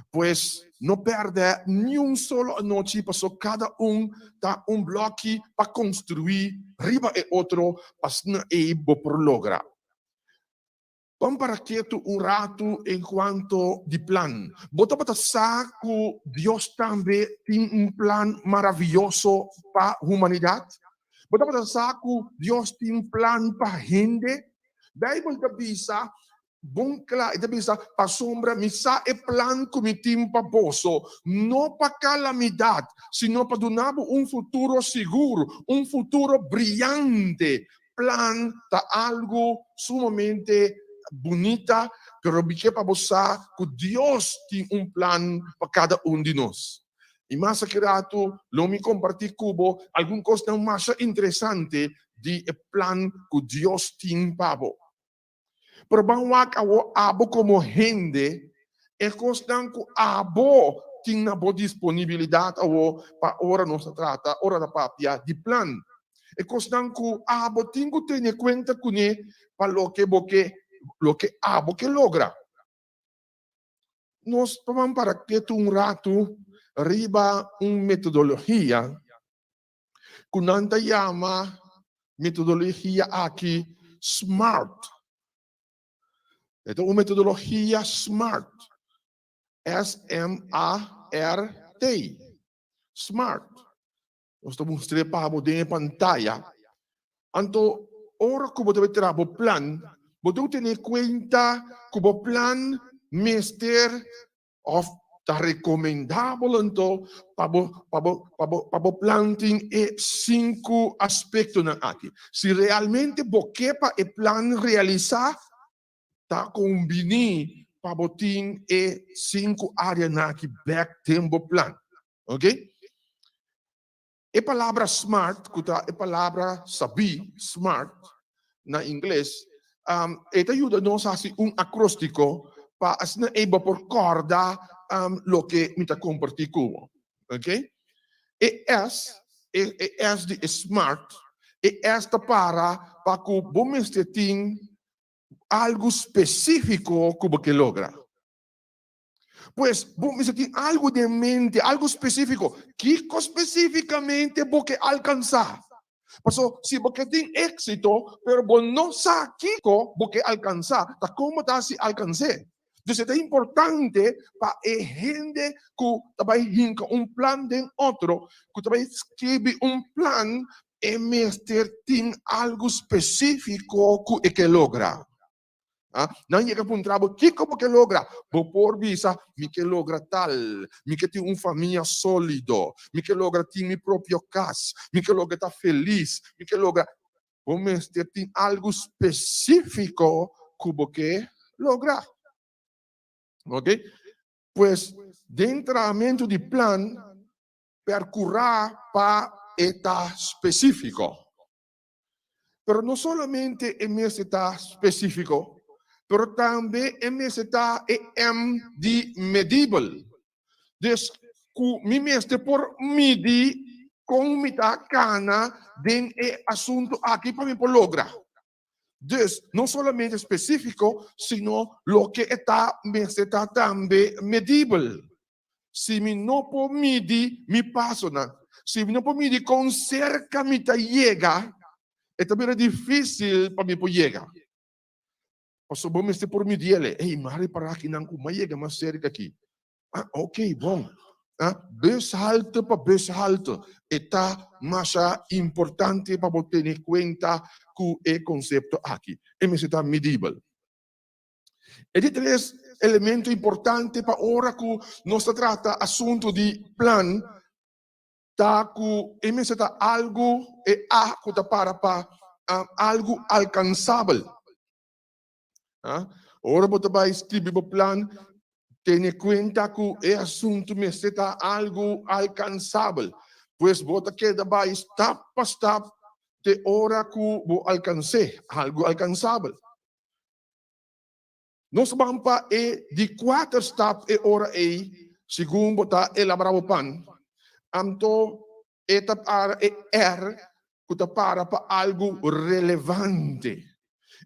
Pues no pèrdè niun solo anochi paso kada un ta un blòki pa konstruí riba e otro pa asina ei bo por logra. Ban para ketu un ratu en kuanto di plan. Bo tabata sa ku Dios tambe tin un plan maravioso pa humanidat? Bo tabata sa ku Dios tin plan pa hende? Beibel ta bisa Bon kla, e ta bisa, Pasobra mi sa e plan ku mi tin pa boso, no pa kalamidat, sino pa duna bo un futuro sigur, un futuro briante. Plan ta algu sumamente bunita, pero mi ke pa bo sa ku Dios tin un plan pa kada un di nos. I mas aki ratu lo mi kompartí ku bo algun kosnan masha interesante di e plan ku Dios tin pa bo. Pero ban wak awo abo komo hende e kosnan ku abo tin na bo disponibilidat awo pa ora nos ta trata, ora ta papia di plan. E kosnan ku abo tin ku tene kuenta kuné pa loke bo ke, loke abo ke logra. Nos ta ban para ketu un ratu riba un metodologia ku nan ta yama metodologia aki smart. E ta un metodologia smart. S-M-A-R-T. Smart. Nos ta mustr'é pa bo den e pantaya. Anto, ora ku bo ta bai traha bo plan, bo debe tene kuenta ku bo plan mester Of ta recomendabel anto pa bo pa bo pa bo pa bo plan tin e sinku aspectonan aki. Si realmente bo ke pa e plan realisa, ta combini pa bo tin e sinku areanan aki bek den bo plan. Ok? E palabra smart, ku ta e palabra sabí, smart, na ingles, e ta yuda nos hasi un akróstiko pa asina ei bo por kòrda loke mi ta kompartí ku bo. Ok? E S, e S di e smart, e S ta para pa ku bo mester tin algu spesífiko ku bo ke logra. Pues, bo mester tin algu den mente, algu spesífiko. Kiko spesífikamente bo ke alkansá? Paso, si bo ke tin éksito, pero bo no sa kiko bo ke alkansá, ta kon bo ta hasi alkans'é? Dus e ta importante pa e hende ku ta bai hinka un plan den otro, ku ta bai skibi un plan, e mester tin algu spesífiko ku e ke logra. Ah, nan yega puntra bo, kiko bo ke logra? Bo por bisa, mi ke logra tal, mi ke tin un famia sólido, mi ke logra tin mi propio kas, mi ke logra ta felis, mi ke logra. Bo mester tin algu spesífiko ku bo ke logra. Ok? Pues, den trahamentu di plan, perkurá pa e ta spesífiko. Pero no solamente e mester ta spesífiko, pero tambe e mester ta e M di medibel. Dus ku mi mester por midi kon mi ta kana den e asuntu aki pa mi por logra. Dus no solamente spesífiko, sino loke e ta mester ta tambe medibel. Si mi no por midi mi pasonan, si mi no por midi kon serka mi ta yega, e ta bira difísil pa mi por yega. Pasobra bo mester por midi el. Ey, mi a repará akinan ku mi a yega mas serka aki. Ah, ok, bon. Ah, bushalte pa bushalte. E ta masha importante pa bo tene kuenta ku e konsepto aki. E mester ta midibel. E di tres elemento importante pa ora ku nos ta trata asuntu di plan ta ku e mester ta algu, e A ku ta para pa algu alkansabel. Ora bo ta bai skibi bo plan, tene kuenta ku e asuntu mester ta algu alkansabel. Pues bo ta keda bai stap pa stap te ora ku bo alkans'é, algu alkansabel. Nos ban pa e di kuater stap e ora ei, segun bo ta elaborá bo pan. Anto e ta para e R ku ta para pa algu relevante.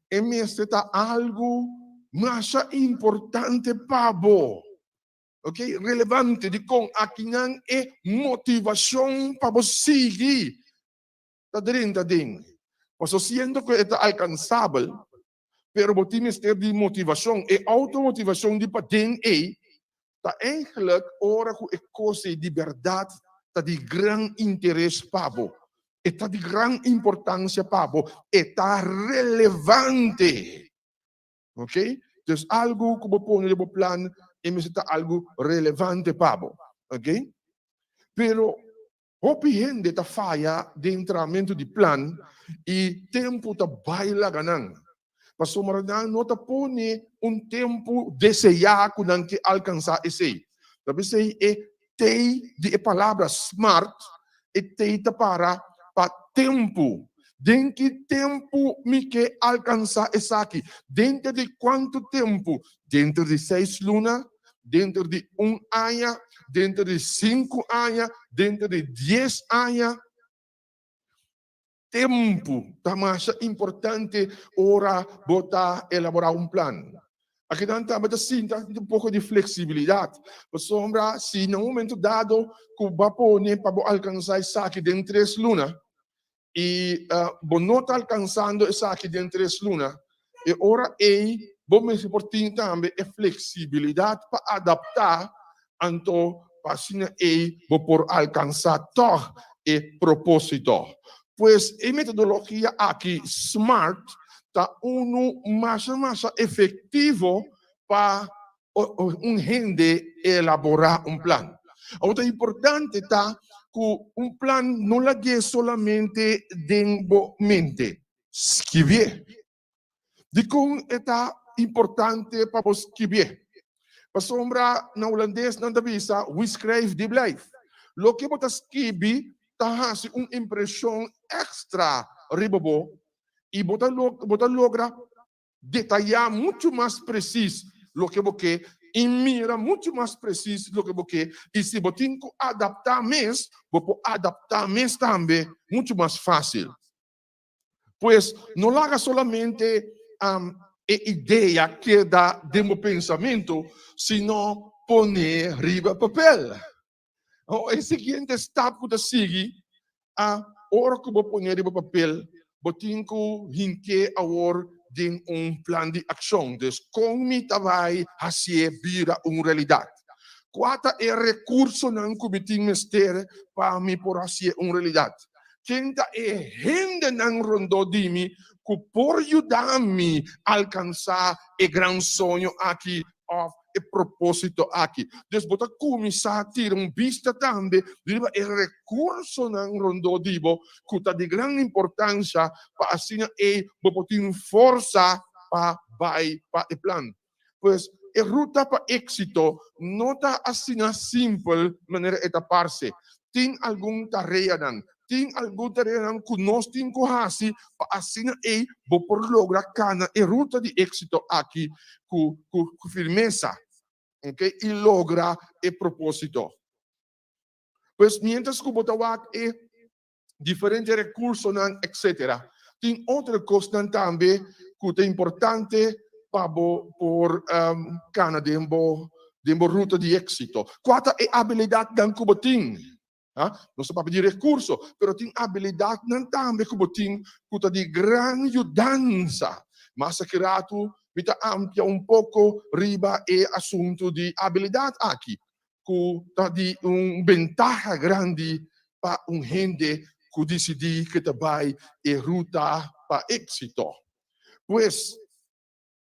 E mester ta algu masha importante pa bo. Ok, relevante. Dikon? Akinan e motivashon pa bo sigui ta drenta den. Pasobra siendo ku e ta alkansabel, pero bo tin mester di motivashon. E outomotivashon di paden ei ta eigenlijk ora ku e kos ei di bèrdat ta di gran interes pa bo, e ta di gran importansia pa bo, e ta relevante. Ok? Dus algu ku bo pone den bo plan e mester ta algu relevante pa bo. Ok? Pero Hopi hende ta faya den trahamentu di plan i tempu ta bai laga nan, pasobra nan no ta pone un tempu deseá ku nan ke alkansá esei. Ta p'esei e T di e palabra smart, e T ta para pa tempu. Den ki tempu mi ke alkansá esaki? Denter di kuantu tempu? Denter di seis luna? Denter di un aña? Denter di sinku aña? Denter di dies aña? Tempu ta masha importante ora bo ta elaborá un plan. Akinan tambe ta sinta un poko di fleksibilidat, pasobra si na un momento dado ku bo a pone pa bo alkansá esaki den tres luna i bo no ta alkansando esaki den tres luna, e ora ei bo mester por tin tambe e fleksibilidat pa adaptá, anto pa asina ei bo por alkansá tòg e propósito. Pues e metodologia aki, smart, ta unu masha masha efektivo pa un hende elaborá un plan. Awor ta importante ta ku un plan no lag'é solamente den bo mente, skibié. Dikon e ta importante pa bo skibié? Pasobra na hulandes nan ta bisa, wie schrijft die blijft. Loke bo ta skibi ta hasi un impreshon èkstra riba bo i bo ta bo ta logra detayá muchu mas presis loke bo ke i mira muchu mas presis loke bo ke i si bo tin ku adaptá mes, bo por adaptá mes tambe muchu mas fásil. Pues, no laga solamente e idea keda den bo pensamentu, sino pon'é riba papel. E siguiente stap ku ta sigui, ora ku bo pon'é riba papel, bo tin ku hink'é awor. den un plan di akshon. Dus kon mi ta bai hasié bira un realidat? Kua ta e rekursonan ku mi tin mester pa mi por hasié un realidat? Ken ta e hendenan rondó di mi ku por yuda mi alkansá e gran soño aki òf e propósito aki? Dus bo ta kuminsá tira un bista tambe riba e rekursonan rondó di bo ku ta di gran importansha pa asina ei bo por tin forsa pa bai pa e plan. Pues, e ruta pa éksito no ta asina simpel manera e ta parse. Tin algun tareanan, tin algun tareanan ku nos tin ku hasi pa asina ei bo por logra kana e ruta di éksito aki ku ku firmesa, okay, i logra e propósito. Pues, miéntras ku bo ta wak e diferente rekursonan, etcétera. Tin otro kosnan tambe ku ta importante pa bo por kana den bo den bo ruta di éksito. Kua ta e abilidatnan ku bo tin? Nos ta papia di rekurso, pero tin abilidatnan tambe ku bo tin ku ta di gran yudansa. Mas aki ratu mi ta amplia un poko riba e asuntu di abilidat aki. ku ta di un bentaha grandi pa un hende ku disidí ku ta bai e ruta pa éksito. Pues,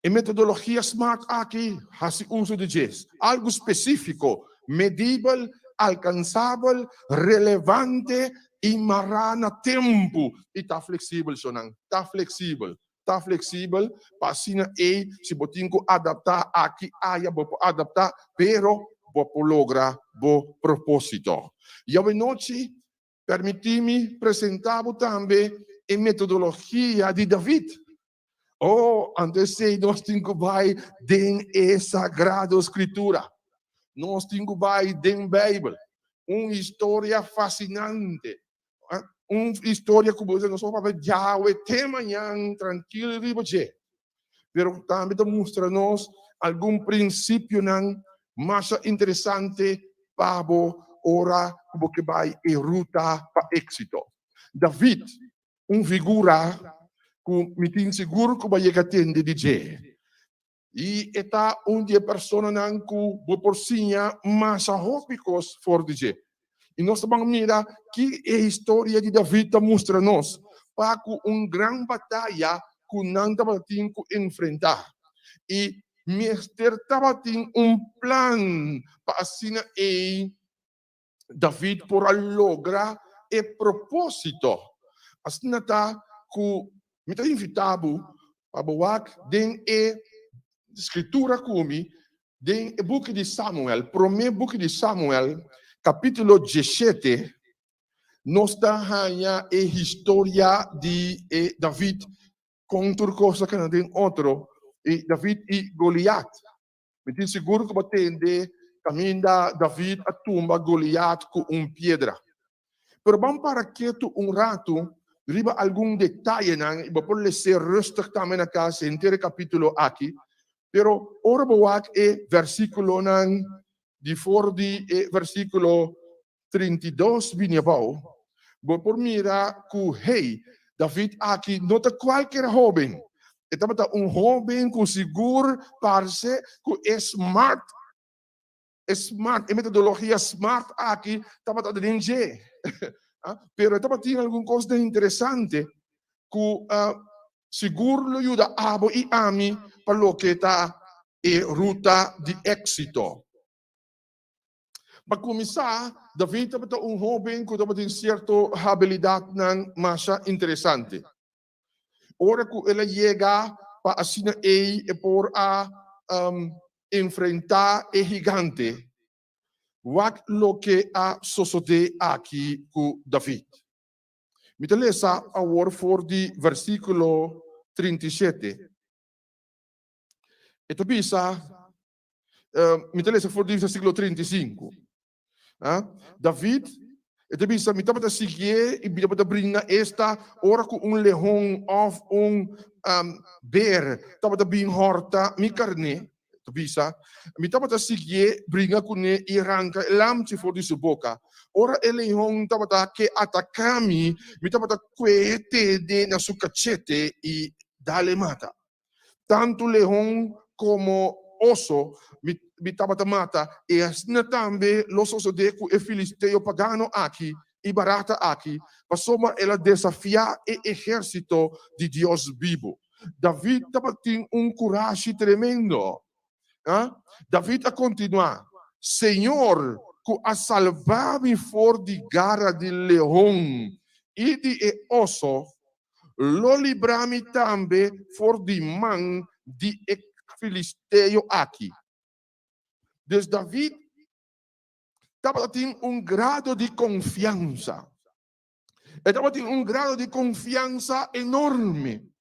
e metodologia smart aki hasi uso di dje, algu spesífiko, medibel, alkansabel, relevante i mará na tempu i ta fleksibel, shonnan, ta fleksibel. Ta fleksibel pa asina ei si bo tin ku adaptá aki aya bo por adaptá pero bo por logra bo propósito. Yawenochi permití mi presentá bo tambe e metodologia di David. Oh, anto esei nos tin ku bai den e Sagrado Skritura. Nos tin ku bai den Beibel. Un historia fasinante. Un historia ku bo nos por papia djawe te mañan trankil riba dje. Pero tambe ta mustra nos algun prinsipionan masha interesante pa bo ora ku bo ke bai e ruta pa éksito. David, un figura ku mi tin sigur ku bo a yega tende di dje. I e ta un di e personanan ku bo por siña masha hopi kos for di dje. I nos ta ban mira ki e historia di David ta mustra nos pa ku un gran bataya ku nan tabatin ku enfrentá. I mester tabatin un plan pa asina ei David por a logra e propósito. Asina ta ku mi ta invitá bo pa bo wak den e Skritura ku mi den e buki di Samuel, promé buki di Samuel, kapítulo 17, nos ta haña e historia di e David kon tur kos a kana den otro, i David i Goliat. Mi tin sigur ku bo tende kaminda David a tumba Goliat ku un piedra. Pero ban para ketu un ratu riba algun detayenan i bo por les'é rustig tambe na kas henter e kapítulo aki. Pero ora bo wak e versíkulonan di for di e versíkulo 32 bini abou, bo por mira ku, hey, David aki no ta kualker hóben. E tabata un hóben ku sigur parse ku e smart, e smart, e metodologia smart aki tabata den dje. Pero e tabatin algun kosnan interesante ku sigur lo yuda abo i ami pa loke ta e ruta di éksito. Pa kuminsá, David tabata un hóben ku tabatin sierto habilidatnan masha interesante. Ora ku el a yega pa asina ei e por a enfrentá e higante, wak loke a sosodé aki ku David. Mi ta lesa awor for di versíkulo 37. E ta bisa, Mi ta lesa for di versíkulo 35. David, e ta bisa, mi tabata siguié i mi tabata bringa esta ora ku un leon òf un ber tabata bin hòrta mi karné. E ta bisa, mi tabata siguié, bringa kuné i ranka e lamchi for di su boka. Ora e leon tabata ke ataká mi, mi tabata kue tene na su kachete i dal e mata. Tantu leon komo oso mi mi tabata mata, i asina tambe lo sosodé ku e filisteo pagano aki i barata aki, pasobra el a desafiá e ehérsito di Dios bibu. David tabatin un kurashi tremendo. David a kontinuá, Señor, ku a salba mi for di gara di leon i di e oso, lo libra mi tambe for di man di e filisteo aki. Dus David tabatin un grado di konfiansa. E tabatin un grado di konfiansa enorme.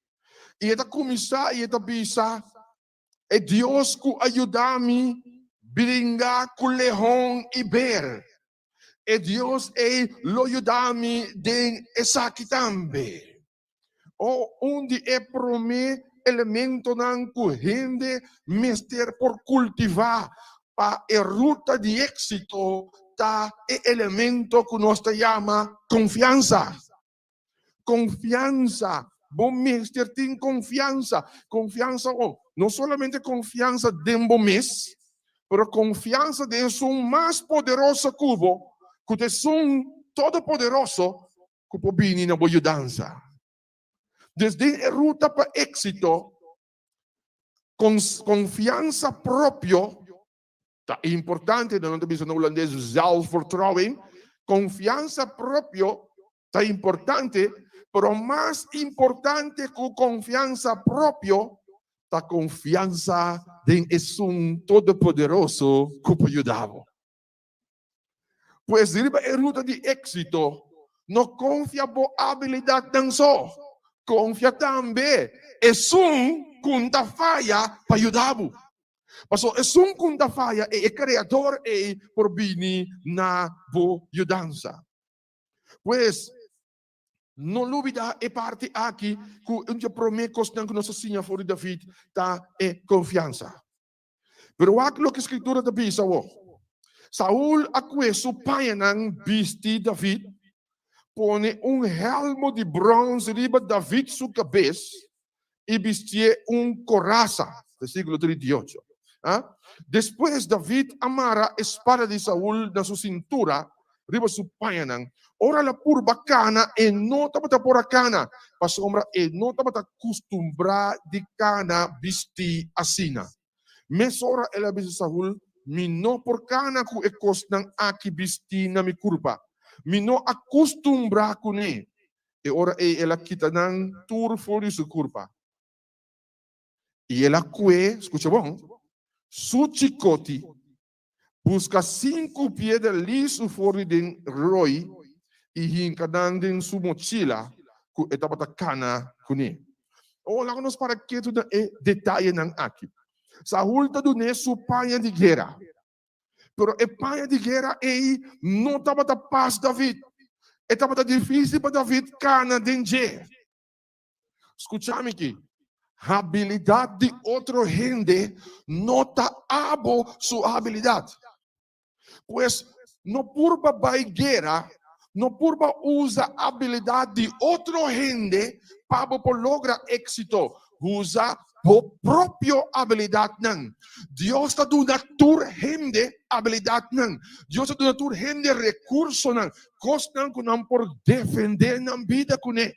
I e ta kuminsá i e ta bisa, E Dios ku a yuda mi bringa ku leon i ber, e Dios ei lo yuda mi den esaki tambe. O un di e promé elementonan ku hende mester por kultivá pa e ruta di éksito ta e elemento ku nos ta yama konfiansa. Konfiansa. Bo mester tin konfiansa. Konfiansa oh, no solamente konfiansa den bo mes, pero konfiansa den esun mas poderoso ku bo, ku ta esun todopoderoso ku por bini na bo yudansa. Dus den e ruta pa éksito, konfiansa propio ta importante, nan ta bisa na hulandes zelfvertrouwen, konfiansa propio ta importante, pero mas importante ku konfiansa propio ta konfiansa den esun Todopoderoso ku por yuda bo. Pues riba e ruta di éksito, no konfia bo abilidatnan so, konfia tambe esun ku N ta faya pa yuda bo. Pasobra esun ku N ta faya ei, e Kreador ei por bini na bo yudansa. Pues, no lubidá e parti aki ku un di e promé kosnan ku nos a siña for di David ta e konfiansa. Pero wak loke Skritura ta bisa awor. Saul a kue su pañanan bisti David, pone un hèlmo di bròns riba David su kabes i bistié un korasa, versíkulo 38. Despues David a mara e spada di Saul na su sintura riba su pañanan. Ora el a purba kana, e no tabata por a kana, pasobra e no tabata kustumbrá di kana bistí asina. Mesora el a bisa Saul, Mi no por kana ku e kosnan aki bistí na mi kurpa. Mi no a kustumbrá kuné. E ora ei el a kita nan tur for di su kurpa. I el a kue, skucha bon, su chikoti Buska sinku piedra lisu for di den roi i hinka nan den su mochila ku e tabata kana kuné. Oh, laga nos para ketu na e detayenan aki. Saul ta dun'é su paña di guera. Pero e paña di guera ei no tabata pas David. E tabata difísil pa David kana den dje. Skucha mi ki, habilidat di otro hende no ta abo su habilidat. Pues, no purba bai guera, no purba usa habilidat di otro hende pa bo por logra éksito. Usa bo propio habilidatnan. Dios ta duna tur hende habilidatnan. Dios ta duna tur hende rekursonan, kosnan ku nan por defendé nan bida kuné.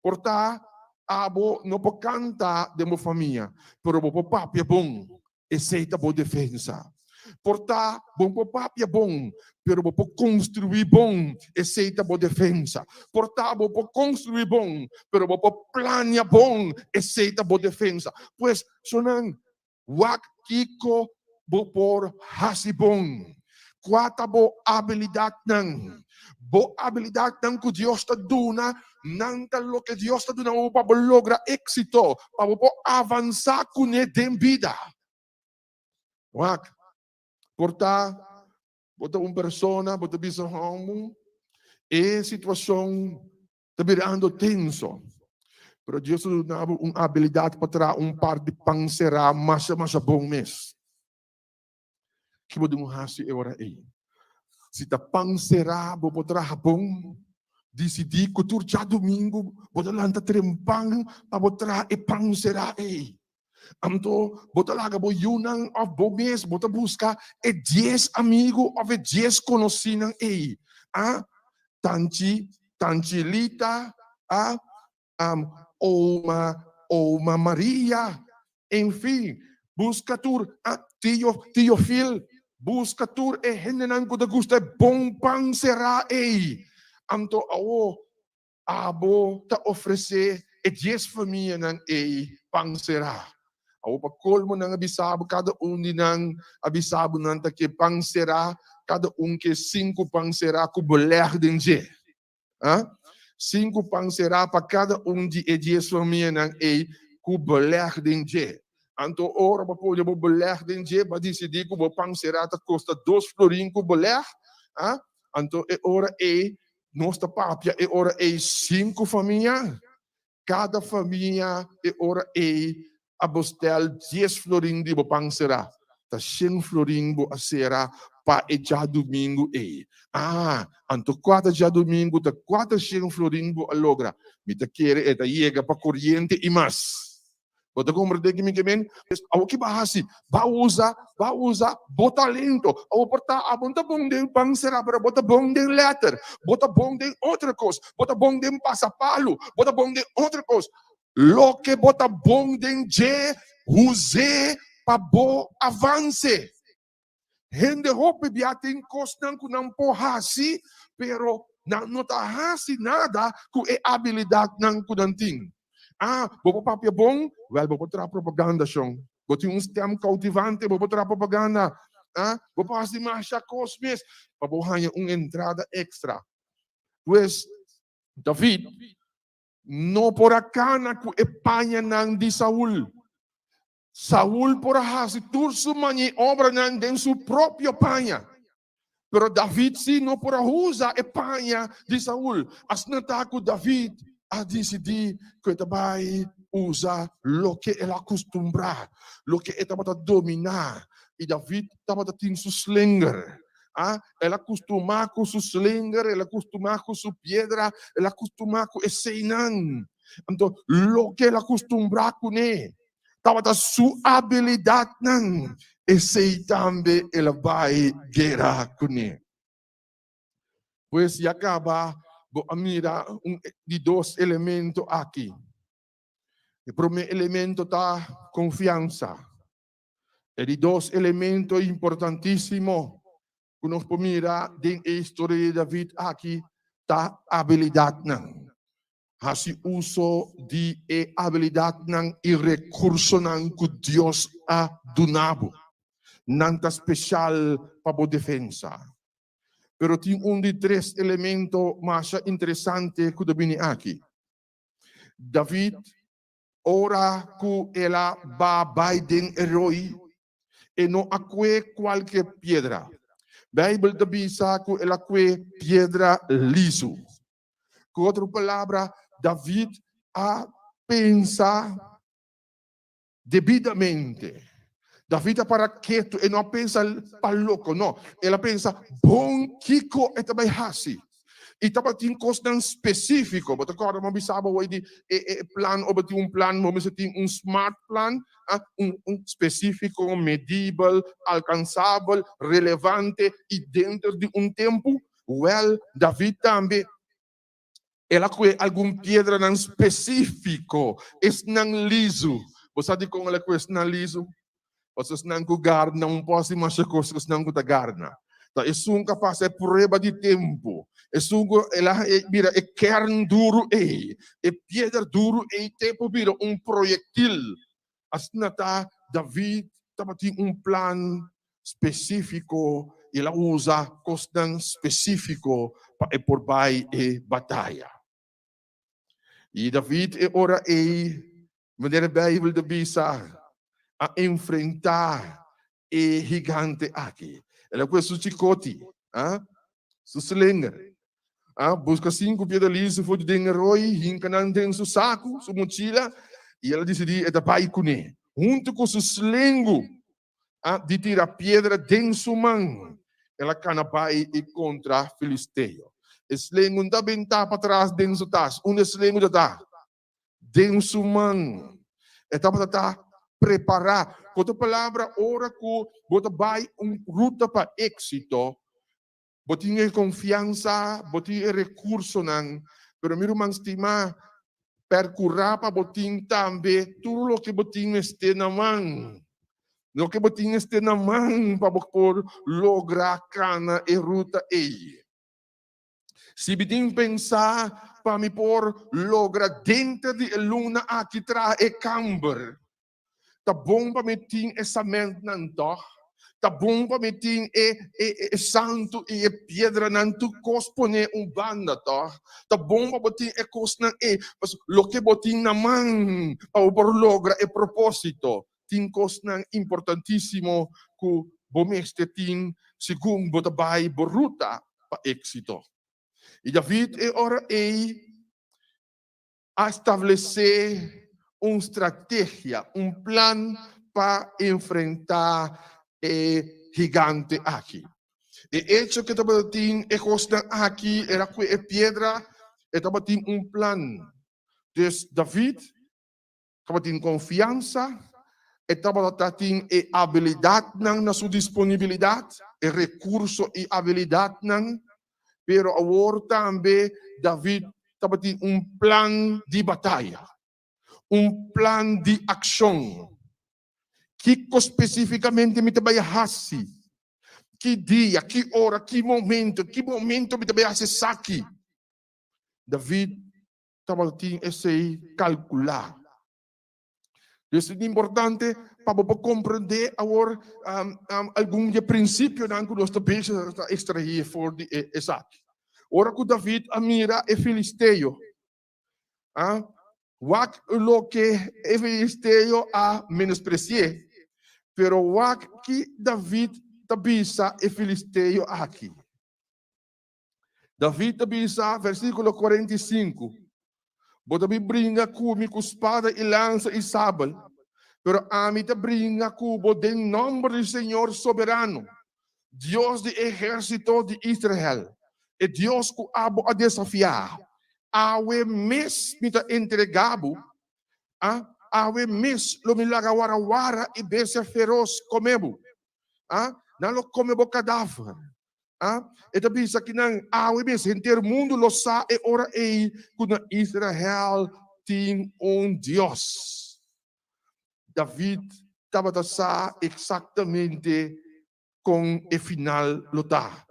Por ta abo no por kanta den bo famia, pero bo por papia bon, esei ta bo defensa. Por ta bo por papia bon, pero bo por konstruí bon, esei ta bo defensa. Por ta bo por konstruí bon, pero bo por plania bon, esei ta bo defensa. Pues, sonan, Wak kiko bo por hasi bon. Kua ta bo abilidatnan? Bo abilidatnan ku Dios ta duna, nan ta loke Dios ta duna bo pa bo logra éksito, pa bo por avansá kuné den bida. Wak, por ta bo ta un persona, bo ta bisa, Hòmber, e situashon ta birando tenso. Pero Dios ta duna bo un abilidat pa traha un par di pan será masha masha bon mes. Ki bo dun hasi e ora ei? Si ta pan será bo por traha bon, Disidí ku tur djadumingu bo ta lanta trempan pa bo traha e pan será ei. Anto bo ta laga bo yunan òf bo mes bo ta buska e dies amigu òf e dies konosínan ei. A Tanchi, Tanchilita, a Oma, Oma Maria, enfin, buska tur, a Tio, Tio Phil, buska tur e hendenan ku ta gusta e bon pan será ei. Anto awo abo ta ofresé e dies famianan ei pan será. Awo pa kolmo nan a bisa bo, kada un di nan a bisa bo nan ta ke pan será, kada un ke sinku pan será ku belèg den dje. Ah, sinku pan será pa kada un di e dies famianan ei ku belèg den dje. Anto ora bo pone bo belèg den dje, bo a disidí ku bo pan será ta kosta dos florin ku belèg. Ah, anto e ora ei nos ta papia e ora ei sinku famia. Kada famia e ora ei a bostel dies florin di bo pan será. Ta shen florin bo a sera pa e djadumingu ei. Ah, anto kuater djadumingu ta kuater shen florin bo a logra. Mi ta kere e ta yega pa koriente i mas. Bo ta komprendé ki mi ke men? Awor ki bo a hasi? Bo a usa, bo a usa bo talento. Awor por ta abo no ta bon den pan será, pero bo ta bon den lèter, bo ta bon den otro kos, bo ta bon den pasa palu, bo ta bon den otro kos. Loke bo ta bon den dje, us'é pa bo avanse. Hende hopi bia tin kosnan ku nan por hasi, pero nan no ta hasi nada ku e abilidatnan ku nan tin. Ah, bo por papia bon? Wèl, bo por traha propaganda, shon. Bo tin un stèm koutivante, bo por traha propaganda. Ah, bo por hasi masha kos mes pa bo haña un entrada èkstra. Pues, David no por a kana ku e pañanan di Saul. Saul por a hasi tur su maniobranan den su propio paña. Pero David sí no por a usa e paña di Saul. Asina ta ku David a disidí ku e ta bai usa loke el a kustumbrá, loke e tabata dominá. I David tabata tin su slinger. A El a kustumá ku su slinger, el a kustumá ku su piedra, el a kustumá ku eseinan. Anto, loke el a kustumbrá kuné tabata su abilidatnan, esei tambe el a bai guera kuné. Pues ya kaba bo a mira un di dos elemento aki. E promé elemento ta konfiansa. E di dos elemento importantísimo ku nos por mira den e historia di David aki ta abilidatnan. Hasi uso di e abilidatnan i rekursonan ku Dios a duna bo. Nan ta spesial pa bo defensa. Pero tin un di tres elemento masha interesante ku ta bini aki. David, ora ku el a ba bai den e roi, e no a kue kualke piedra. Beibel ta bisa ku el a kue piedra lisu. Ku otro palabra, David a pensa debidamente. David a para ketu, e no a pensa pa loko, no. El a pensa bon kiko e ta bai hasi. I tabatin kosnan spesífiko. Bo ta kòrda mi a bisa bo awor di e e plan, ora bo tin un plan, bo mester tin un smart plan, un un spesífiko, medibel, alkansabel, relevante i denter di un tempu. Wèl, David tambe el a kohe algun piedranan spesífiko, esnan lizu. Bo sa dikon el a kohe esnan lizu? Pasobra esnan ku garna un por hasi masha kos ku esnan ku ta garna. Ta esun ku a pasa e prueba di tempu, esun ku el a bira e kern duru ei, e piedra duru ei te por bira un proyektil. Asina ta, David tabatin un plan spesífiko i el a usa kosnan spesífiko pa e por bai e bataya. I David e ora ei, manera e Beibel ta bisa, a enfrentá e gigante aki. El a kue su chikoti, su slinger, buska sinku piedra lisu for di den e roi, hinka nan den su saku, su mochila, i el a disidí e ta bai kuné. Huntu ku su slingu di tira piedra den su man, el a kana bai i kontra filisteo. E slengu no ta bentá patras den su tas. Unda e slengu ta ta? Den su man. E tabata ta prepará. Ku otro palabra, ora ku bo ta bai un ruta pa éksito, bo tin e konfiansa, bo tin e rekursonan, pero mi ruman stimá, pèrkurá pa bo tin tambe tur loke bo tin mester na man. Loke bo tin mester na man pa bo por logra kana e ruta ei. Si mi tin pensa pa mi por logra denter di e luna aki traha e kamber, ta bon pa mi tin e samentnan tòg? Ta bon pa mi tin e e santu i e piedranan tur kos pone un banda tòg? Ta bon pa bo tin e kosnan ei, pasobra loke bo tin na man pa bo por logra e propósito. Tin kosnan importantísimo ku bo mester tin segun bo ta bai bo ruta pa éksito. I David e ora ei a establesé un strategia, un plan pa enfrentá e gigante aki. E echo ku e tabatin e kosnan aki era ku e piedra, e tabatin un plan. Dus David tabatin konfiansa, e tabata tin e abilidatnan na su disponibilidat, e rekurso i abilidatnan, pero awor tambe David tabatin un plan di bataya, un plan di akshon. Kiko spesífikamente mi ta bai hasi? Ki dia, ki ora, ki momento, ki momento mi ta bai hasi esaki? David tabatin esei kalkulá. Dus ta importante pa bo por komprendé awor algun di e prinsipionan ku nos ta bezig ta ekstraí for di esaki. Ora ku David a mira e filisteo, wak loke e filisteo a menospresi'é, pero wak ki David ta bisa e filisteo aki. David ta bisa, versíkulo 45, Bo ta bin bringa ku mi ku spada i lansa i sabel, pero ami ta bringa ku bo den nòmber di Señor Soberano, Dios di ehérsito di Israel, e Dios ku abo a desafiá. Awe mes mi ta entregá bo, a awe mes lo mi laga warawara i bestia feros kome bo, a nan lo kome bo kadaver. A E ta bisa ki nan awe mes henter mundu lo sa e ora ei ku na Israel tin un Dios. David tabata sa eksaktamente kon e final lo ta.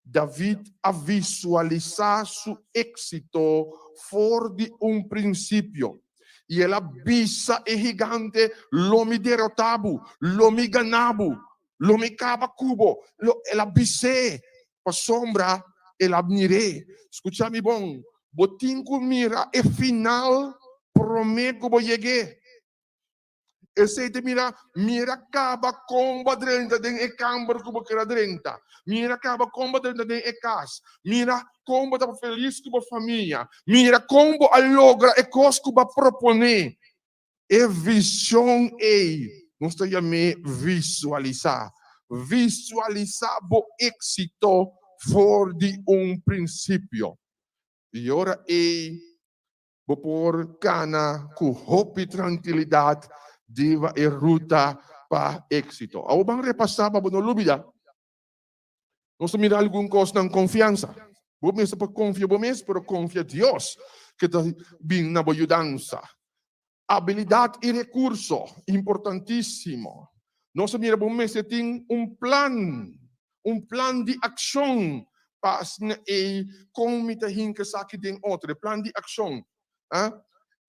David a visualisá su éksito for di un prinsipio, i el a bisa e gigante, Lo mi derotá bo, lo mi gana bo. Lo mi kaba ku bo. Lo el a bis'é, pasobra el a mir'é. Skucha mi bon, bo tin ku mira e final promé ku bo yeg'é. Esei ta mira, mira kaba kon bo a drenta den e kamber ku bo ker a drenta. Mira kaba kon bo a drenta den e kas. Mira kon bo ta felis ku bo famia. Mira kon bo a logra e kos ku bo a proponé. E vision ei nos ta yam'é visualisá. Visualisá bo éksito for di un prinsipio. I ora ei bo por kana ku hopi trankilidat riba e ruta pa éksito. Awor ban repasá pa bo no lubidá. Nos ta mira algun kosnan konfiansa. Bo mester por konfia bo mes, pero konfia Dios ke ta bin na bo yudansa. Abilidat i rekurso, importantísimo. Nos ta mira bo mester tin un plan, un plan di akshon pa asina ei kon mi ta hinka esaki den otro, e plan di akshon.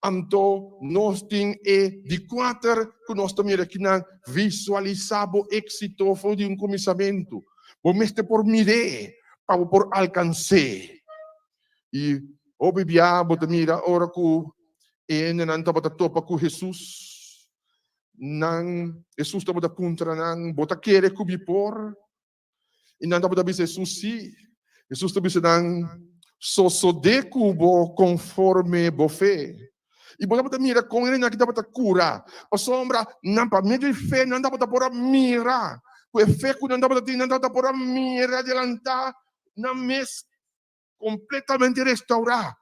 Anto nos tin e di kuater ku nos ta mira kinan, visualisá bo éksito for di un kuminsamentu. Bo mester por mir'é pa bo por alkans'é. I hopi bia bo ta mira ora ku e hendenan tabata topa ku Hesus, nan, Hesus tabata puntra nan, Bo ta kere ku mi por? I nan tabata bisa Hesus, Sí. Hesus ta bisa nan, Sosodé ku bo konforme bo fe. I bo tabata mira kon e hendenan aki tabata kura, pasobra nan pa medio di fe nan tabata por a mira. Ku e fe ku nan tabata tin, nan tabata por a mira delantá nan mes. kompletamente restourá.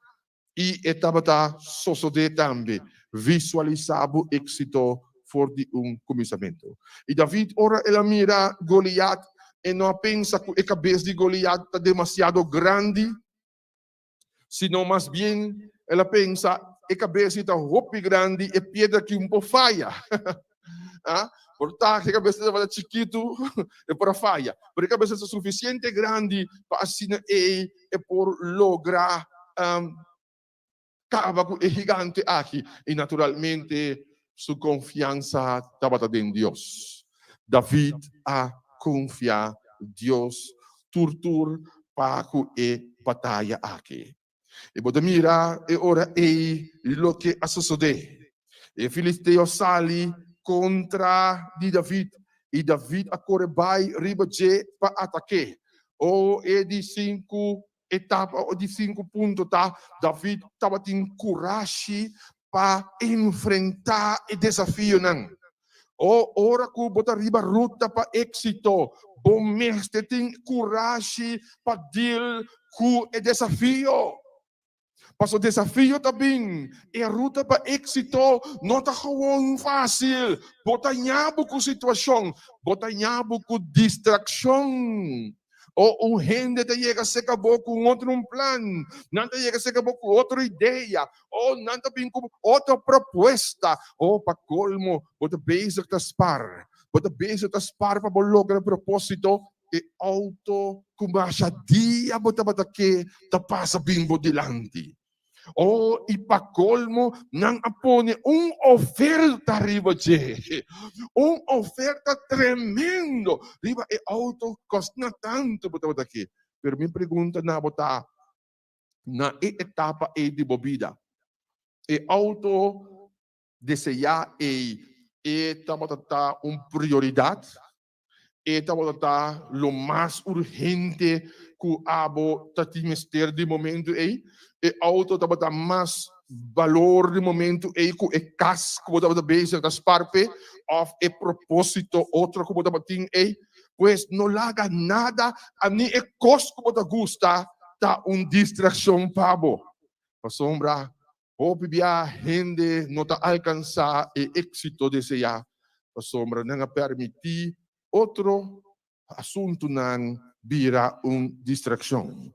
I e tabata sosodé tambe. Visualisá bo éksito for di un kuminsamentu. I David, ora el a mira Goliat, e no a pensa ku e kabes di Goliat ta demasiado grandi, sino mas bien el a pensa, E kabes ei ta hopi grandi, e piedra aki un por faya. Ah, por ta e kabes tabata chikitu, e por a faya. Pero e kabes ta sufisiente grandi pa asina ei e por logra kaba ku e gigante aki. I naturalmente su konfiansa tabata den Dios. David a konfia Dios tur tur pa ku e bataya aki. I bo ta mira e ora ei loke a sosodé. E filisteo sali kontra di David, i David a kore bai riba dje pa atak'é. O e di sinku etapa o di sinku punto ta, David tabatin kurashi pa enfrentá e desafionan. O ora ku bo ta riba ruta pa éksito, bo mester tin kurashi pa dil ku e desafio. Paso desafio ta bin, e ruta pa éksito no ta gewoon fásil. Bo ta ña bo ku situashon, bo ta ña bo ku distrakshon. O un hende ta yega serka bo ku un otro un plan, nan ta yega serka bo ku otro idea, o nan ta bin ku otro propuesta. O pa kolmo, bo ta bezig ta spar, bo ta bezig ta spar pa bo logra e propósito, e outo ku masha dia bo tabata ke ta pasa bin bo dilanti. O i pa kolmo nan a pone un oferta riba dje, un oferta tremendo riba e outo kosna tantu bo tabata ke. Pero mi pregunta na bo ta, na e etapa ei di bo bida, e outo deseá ei e tabata ta un prioridat? E tabata ta lo mas urgente ku abo ta tin mester di momentu ei. E outo tabata mas balor di momentu ei ku e kas ku bo tabata bezig ta spar p'e òf e propósito otro ku bo tabatin ei. Pues no laga nada ni e kos ku bo ta gusta ta un distrakshon pa bo. Pasobra Hopi bia hende no ta alkansá e éksito deseá pasobra nan a permití otro asuntunan bira un distrakshon.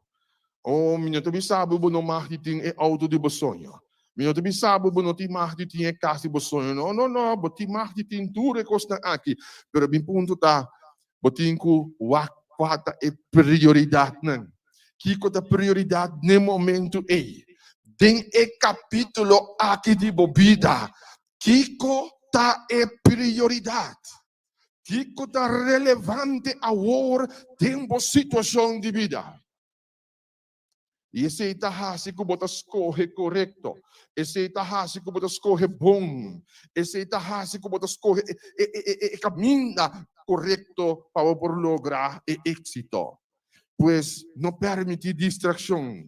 Oh, mi no ta bisa bo bo no mag di tin e outo di bo soño. Mi no ta bisa bo bo no tin mag di tin e kas di bo soño. No, no, no, bo tin mag di tin tur e kosnan aki. Pero mi punto ta, bo tin ku wak kua ta e prioridatnan. Kiko ta prioridat n'e momentu ei? Den e kapítulo aki di bo bida, kiko ta e prioridat? Kiko ta relevante awor den bo situashon di bida? I esei ta hasi ku bo ta skohe korekto. Esei ta hasi ku bo ta skohe bon. Esei ta hasi ku bo ta skohe e kaminda korekto pa bo por logra e éksito. Pues, no permití distrakshon.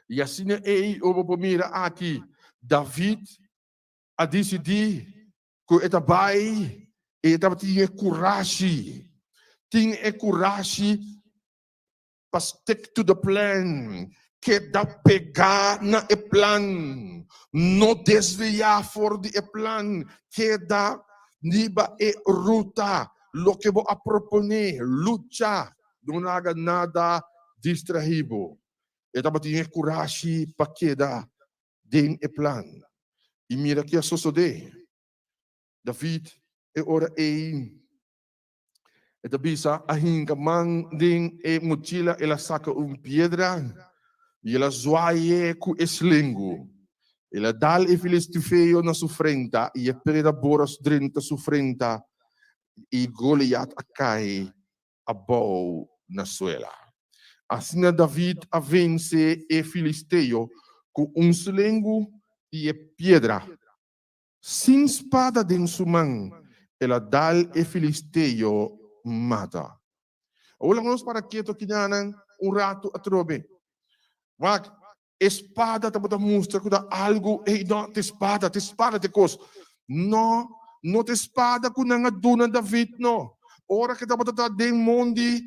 I asina ei bo por mira aki, David a disidí ku e ta bai i e tabatin e kurashi, tin e kurashi pa stick to the plan, keda pegá na e plan, no desviá for di e plan, keda riba e ruta, loke bo a proponé, lucha, no laga nada distraí bo. E tabatin e kurashi pa keda den e plan. I mira ki a sosodé. David e ora ei E ta bisa, a hinka man den e mochila, el a saka un piedra i el a zwaai'é ku e slengu. El a dal e filistifeo na su frenta i e piedra bora drenta su frenta i Goliat a kai abou na suela. Asina David a vense e filisteo ku un slengu i e piedra. Sin spada den su man, el a dal e filisteo mata. Awor laga nos para ketu akinan un ratu atrobe. Wak, e spada tabata mustra ku ta algu, ey, no, ta e spada, ta e spada ta e kos. No, no ta e spada ku nan a duna David, no. Ora ku e tabata ta den mondi.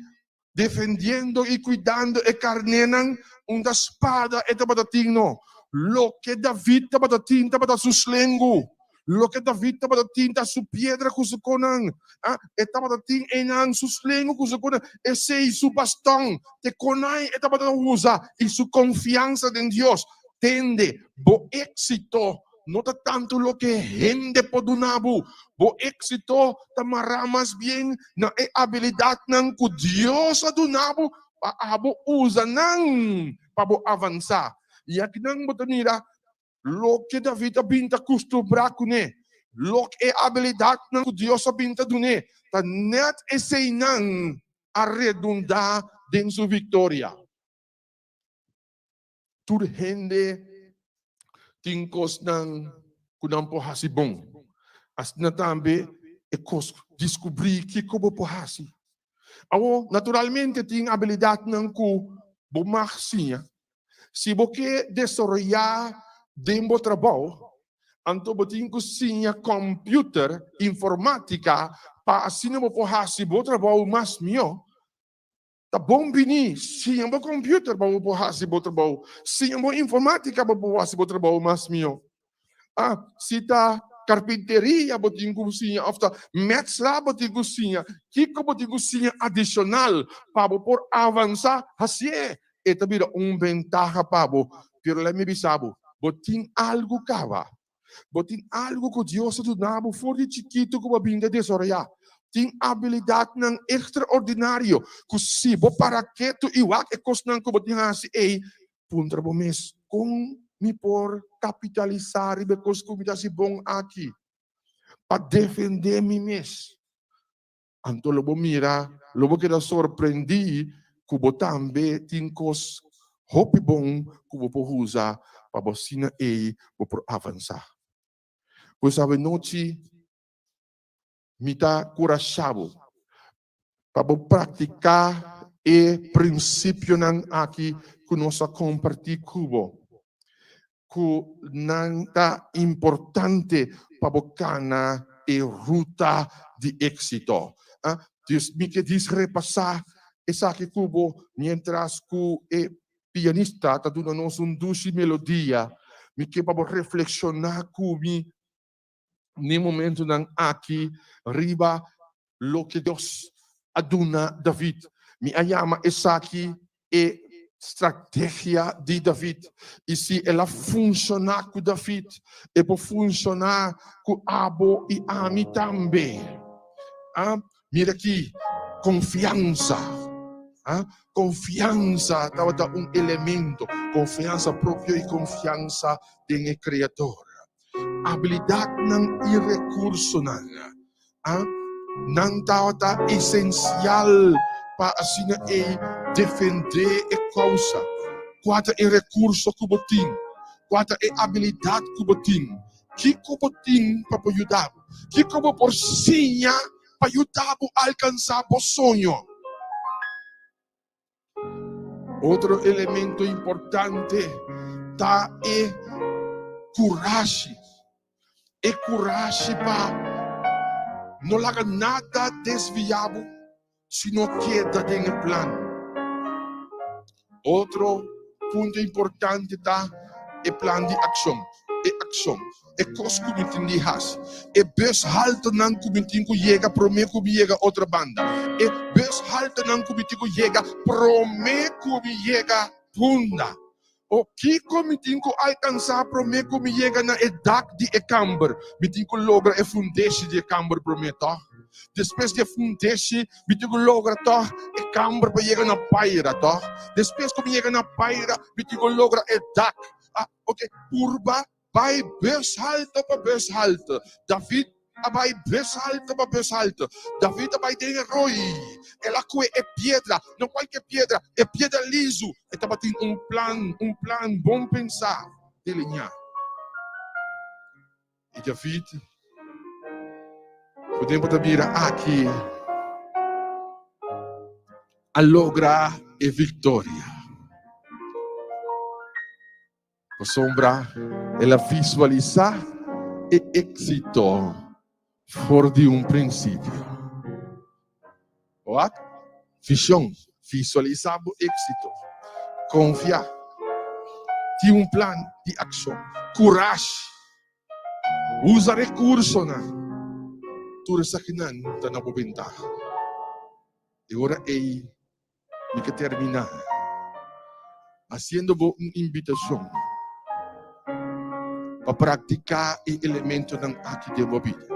Defendiendo i kuidando e karnénan, un ta spada e tabata tin no. Loke David tabata tin tabata su slengu. Loke David tabata tin ta su piedra ku su konan. Ah, e tabata tin einan su slengu ku su konan. Esei su baston, te konai e tabata usa i su konfiansa den Dios. Tende, bo éksito no ta tantu loke hende por duna bo. Bo éksito ta mará mas bien na e abilidatnan ku Dios a duna bo pa abo usa nan pa bo avansá. I akinan bo ta mira loke David a bin ta kustumbrá kuné, loke e abilidatnan ku Dios a bin ta dun'é, ta nèt eseinan a redundá den su viktoria. Tur hende tin kosnan ku nan por hasi bon. Asina tambe e kos diskubrí kiko bo por hasi. Awor, naturalmente tin abilidatnan ku bo mag siña. Si bo ke desaroyá den bo trabou, anto bo tin ku siña kòmpiuter, informátika, pa asina bo por hasi bo trabou mas mihó. Ta bon bini, siña bo computer pa bo por haci bo trabou. Siña bo informatica pa bo por haci bo trabou mas miho. Ah, si ta carpinteria bo tin cu siña of ta metsla bo tin cu siña, kico bo tin cu siña adicional pa bo por avansa, hacié. E ta bira un bentaha pa bo. Pero lei mi bisa bo, bo tin algo caba. Bo tin algu ku Dios a duna bo for di chikitu ku bo a bin ta desaroyá. Tin abilidatnan ekstraordinario ku si bo para ketu i wak e kosnan ku bo tin hasi ei, puntra bo mes, Kon mi por kapitalisá riba e kos ku mi ta hasi bon aki pa defendé mi mes? Anto lo bo mira, lo bo keda sorprendí ku bo tambe tin kos hopi bon ku bo por usa pa bo asina ei bo por avansá. Pues awenochi mi ta kurashá bo pa bo praktiká e prinsipionan aki ku nos a kompartí ku bo, ku nan ta importante pa bo kana e ruta di éksito. Dus mi ke dis repasá esaki ku bo miéntras ku e pianista ta duna nos un dushi melodia. Mi ke pa bo reflekshoná ku mi n'e momentunan aki riba loke Dios a duna David. Mi a yama esaki e strategia di David. I si el a funshoná ku David, e por funshoná ku abo i ami tambe. Ah, mira aki, konfiansa. Ah, konfiansa tabata un elemento, konfiansa propio i konfiansa den e Kreador. Abilidatnan i rekursonan. A Nan tabata esensial pa asina ei defendé e kousa. Kua ta e rekurso ku bo tin? Kua ta e abilidat ku bo tin? Kiko bo tin pa por yuda bo? Kiko bo por siña pa yuda bo alkansá bo soño? Otro elemento importante ta e kurashi. E kurashi pa no laga nada desviá bo, sino keda den e plan. Otro punto importante ta e plan di akshon. E akshon, e kos ku mi tin di hasi, e bus haltonan ku mi tin ku yega promé ku mi yega otro banda, e bus haltonan ku mi tin ku yega promé ku mi yega Punda. O kiko mi tin ku alkansá promé ku mi yega na e dak di e kamber? Mi tin ku logra e fundeshi di e kamber promé, tòg? Despues di e fundeshi, mi tin ku logra tòg e kamber pa yega na paira, tòg? Despues ku mi yega na paira, mi tin ku logra e dak. Ah, ok, purba bai bes halto pa bes halto. David a bai bes halto pa bes halto. David a bai den e roi. El a kue e piedra, no kualke piedra, e piedra lizu. E tabatin un plan, un plan bon pensá, delineá. I David, ku tempu ta bira aki, a logra e viktoria. Pasobra el a visualisá e éksito for di un prinsipio. Wak, vishon. Visualisá bo éksito. Konfiá. Tin un plan di akshon. Kurashi. Usa rekursonan. Tur esakinan ta na bo bentaha. E ora ei mi ke terminá hasiendo bo un invitashon pa praktiká e elementonan aki den bo bida.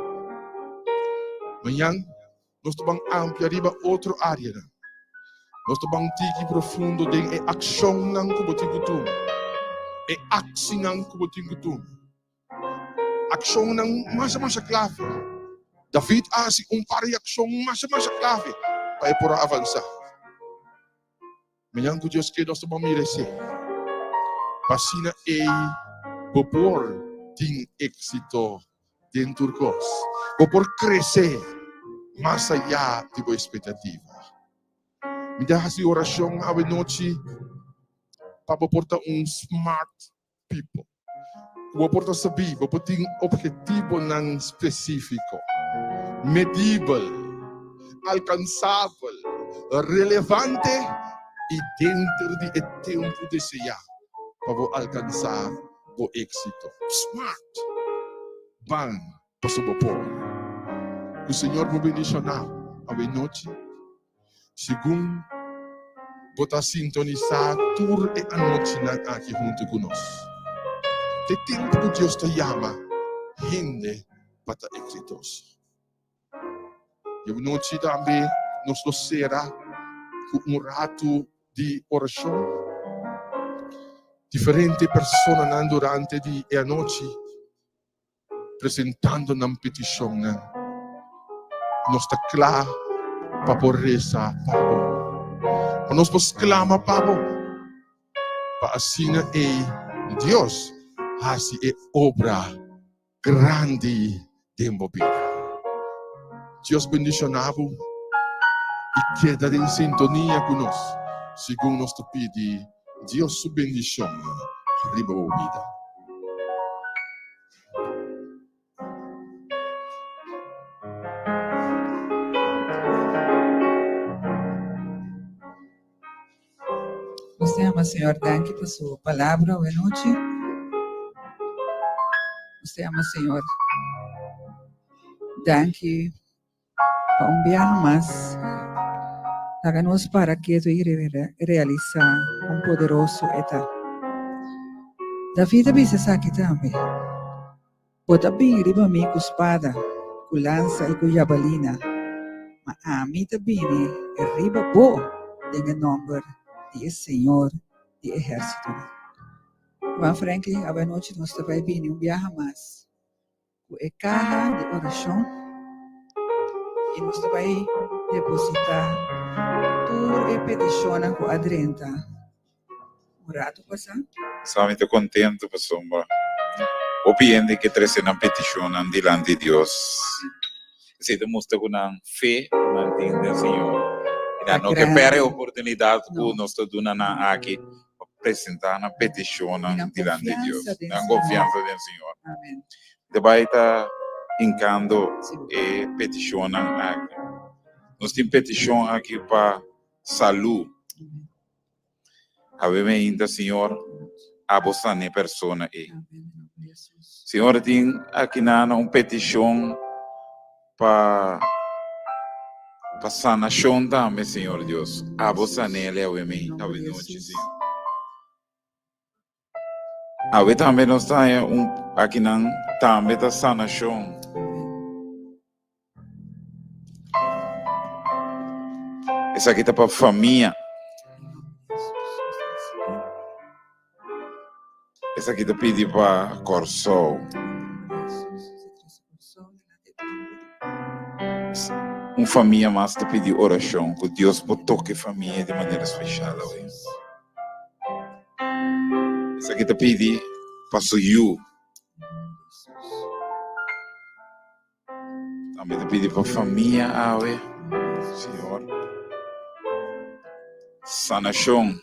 Mañan nos ta ban amplia riba otro áreanan. Nos ta ban tiki profundo den e akshonnan ku bo tin ku tuma, e aksinan ku bo tin ku tuma. Akshonnan masha masha klave. David a hasi un par di akshon masha masha klave pa e por a avansá. Mañan ku Dios ke nos ta ban mira esei. Pa asina ei bo por tin éksito den tur kos. Bo por krese mas ayá di bo espektativa. Mi ta hasi orashon awenochi pa bo por ta un smart people. Ku bo por ta sabí, bo por tin ophetivonan spesífiko, medibel, alkansabel, relevante i denter di e tempu deseá pa bo alkansá bo éksito. Smart! Ban pasobra bo por. Ku Señor bo bendishoná awe nochi. Segun bo ta sintonisá tur e anochinan aki huntu ku nos, ta e tempu ku Dios ta yama hende pa ta eksitoso. E anochi tambe nos lo sera ku un ratu di orashon. Diferente personanan durante di e anochi presentando nan petishonnan. Nos ta kla pa por resa pa bo. Pa nos por sklama pa bo, pa asina ei Dios hasi e obra grandi den bo bida. Dios bendishoná bo i keda den sintonia ku nos segun nos ta pidi Dios su bendishon riba bo bida. Nos ta yama Señor danki pa su palabra awe nochi. Nos ta yama Señor danki pa un biaha mas laga nos para ketu i realisá kon poderoso e ta. David a bisa esaki tambe, Bo ta bini riba mi ku spada, ku lansa i ku jabalina, ma ami ta bini riba bo den e nòmber di e Señor di ehérsitonan. Ruman Franklin, awe anochi nos ta bai bini un biaha mas ku e kaha di orashon i nos ta bai depositá tur e petishonnan ku a drenta un ratu pasá. Sa mi ta kontentu pasobra hopi hende ke trese nan petishonnan dilanti Dios. Esei ta mustra ku nan fe ku nan tin den Señor i nan no ke pèrdè e oportunidat ku nos ta duna nan aki pa presentá nan petishonnan dilanti Dios. Nan konfiansa den Señor. Ta bai ta hinkando e petishonnan aki. Nos tin petishon aki pa salú. Awe meinta, Señor, abo sana e persona ei. Señor, tin akinan un petishon pa pa sanashon tambe, Señor Dios. Abo san'el awe meinta, awe nochi, Señor. Awe tambe nos ta haña un akinan tambe ta sanashon. Esaki ta pa famia. Esaki ta pidi pa Kòrsou. Un famia mas ta pidi orashon ku Dios por toka e famia di manera speshal awe. Esaki ta pidi pa su yu. Tambe ta pidi pa famia awe, Señor. Sanashon.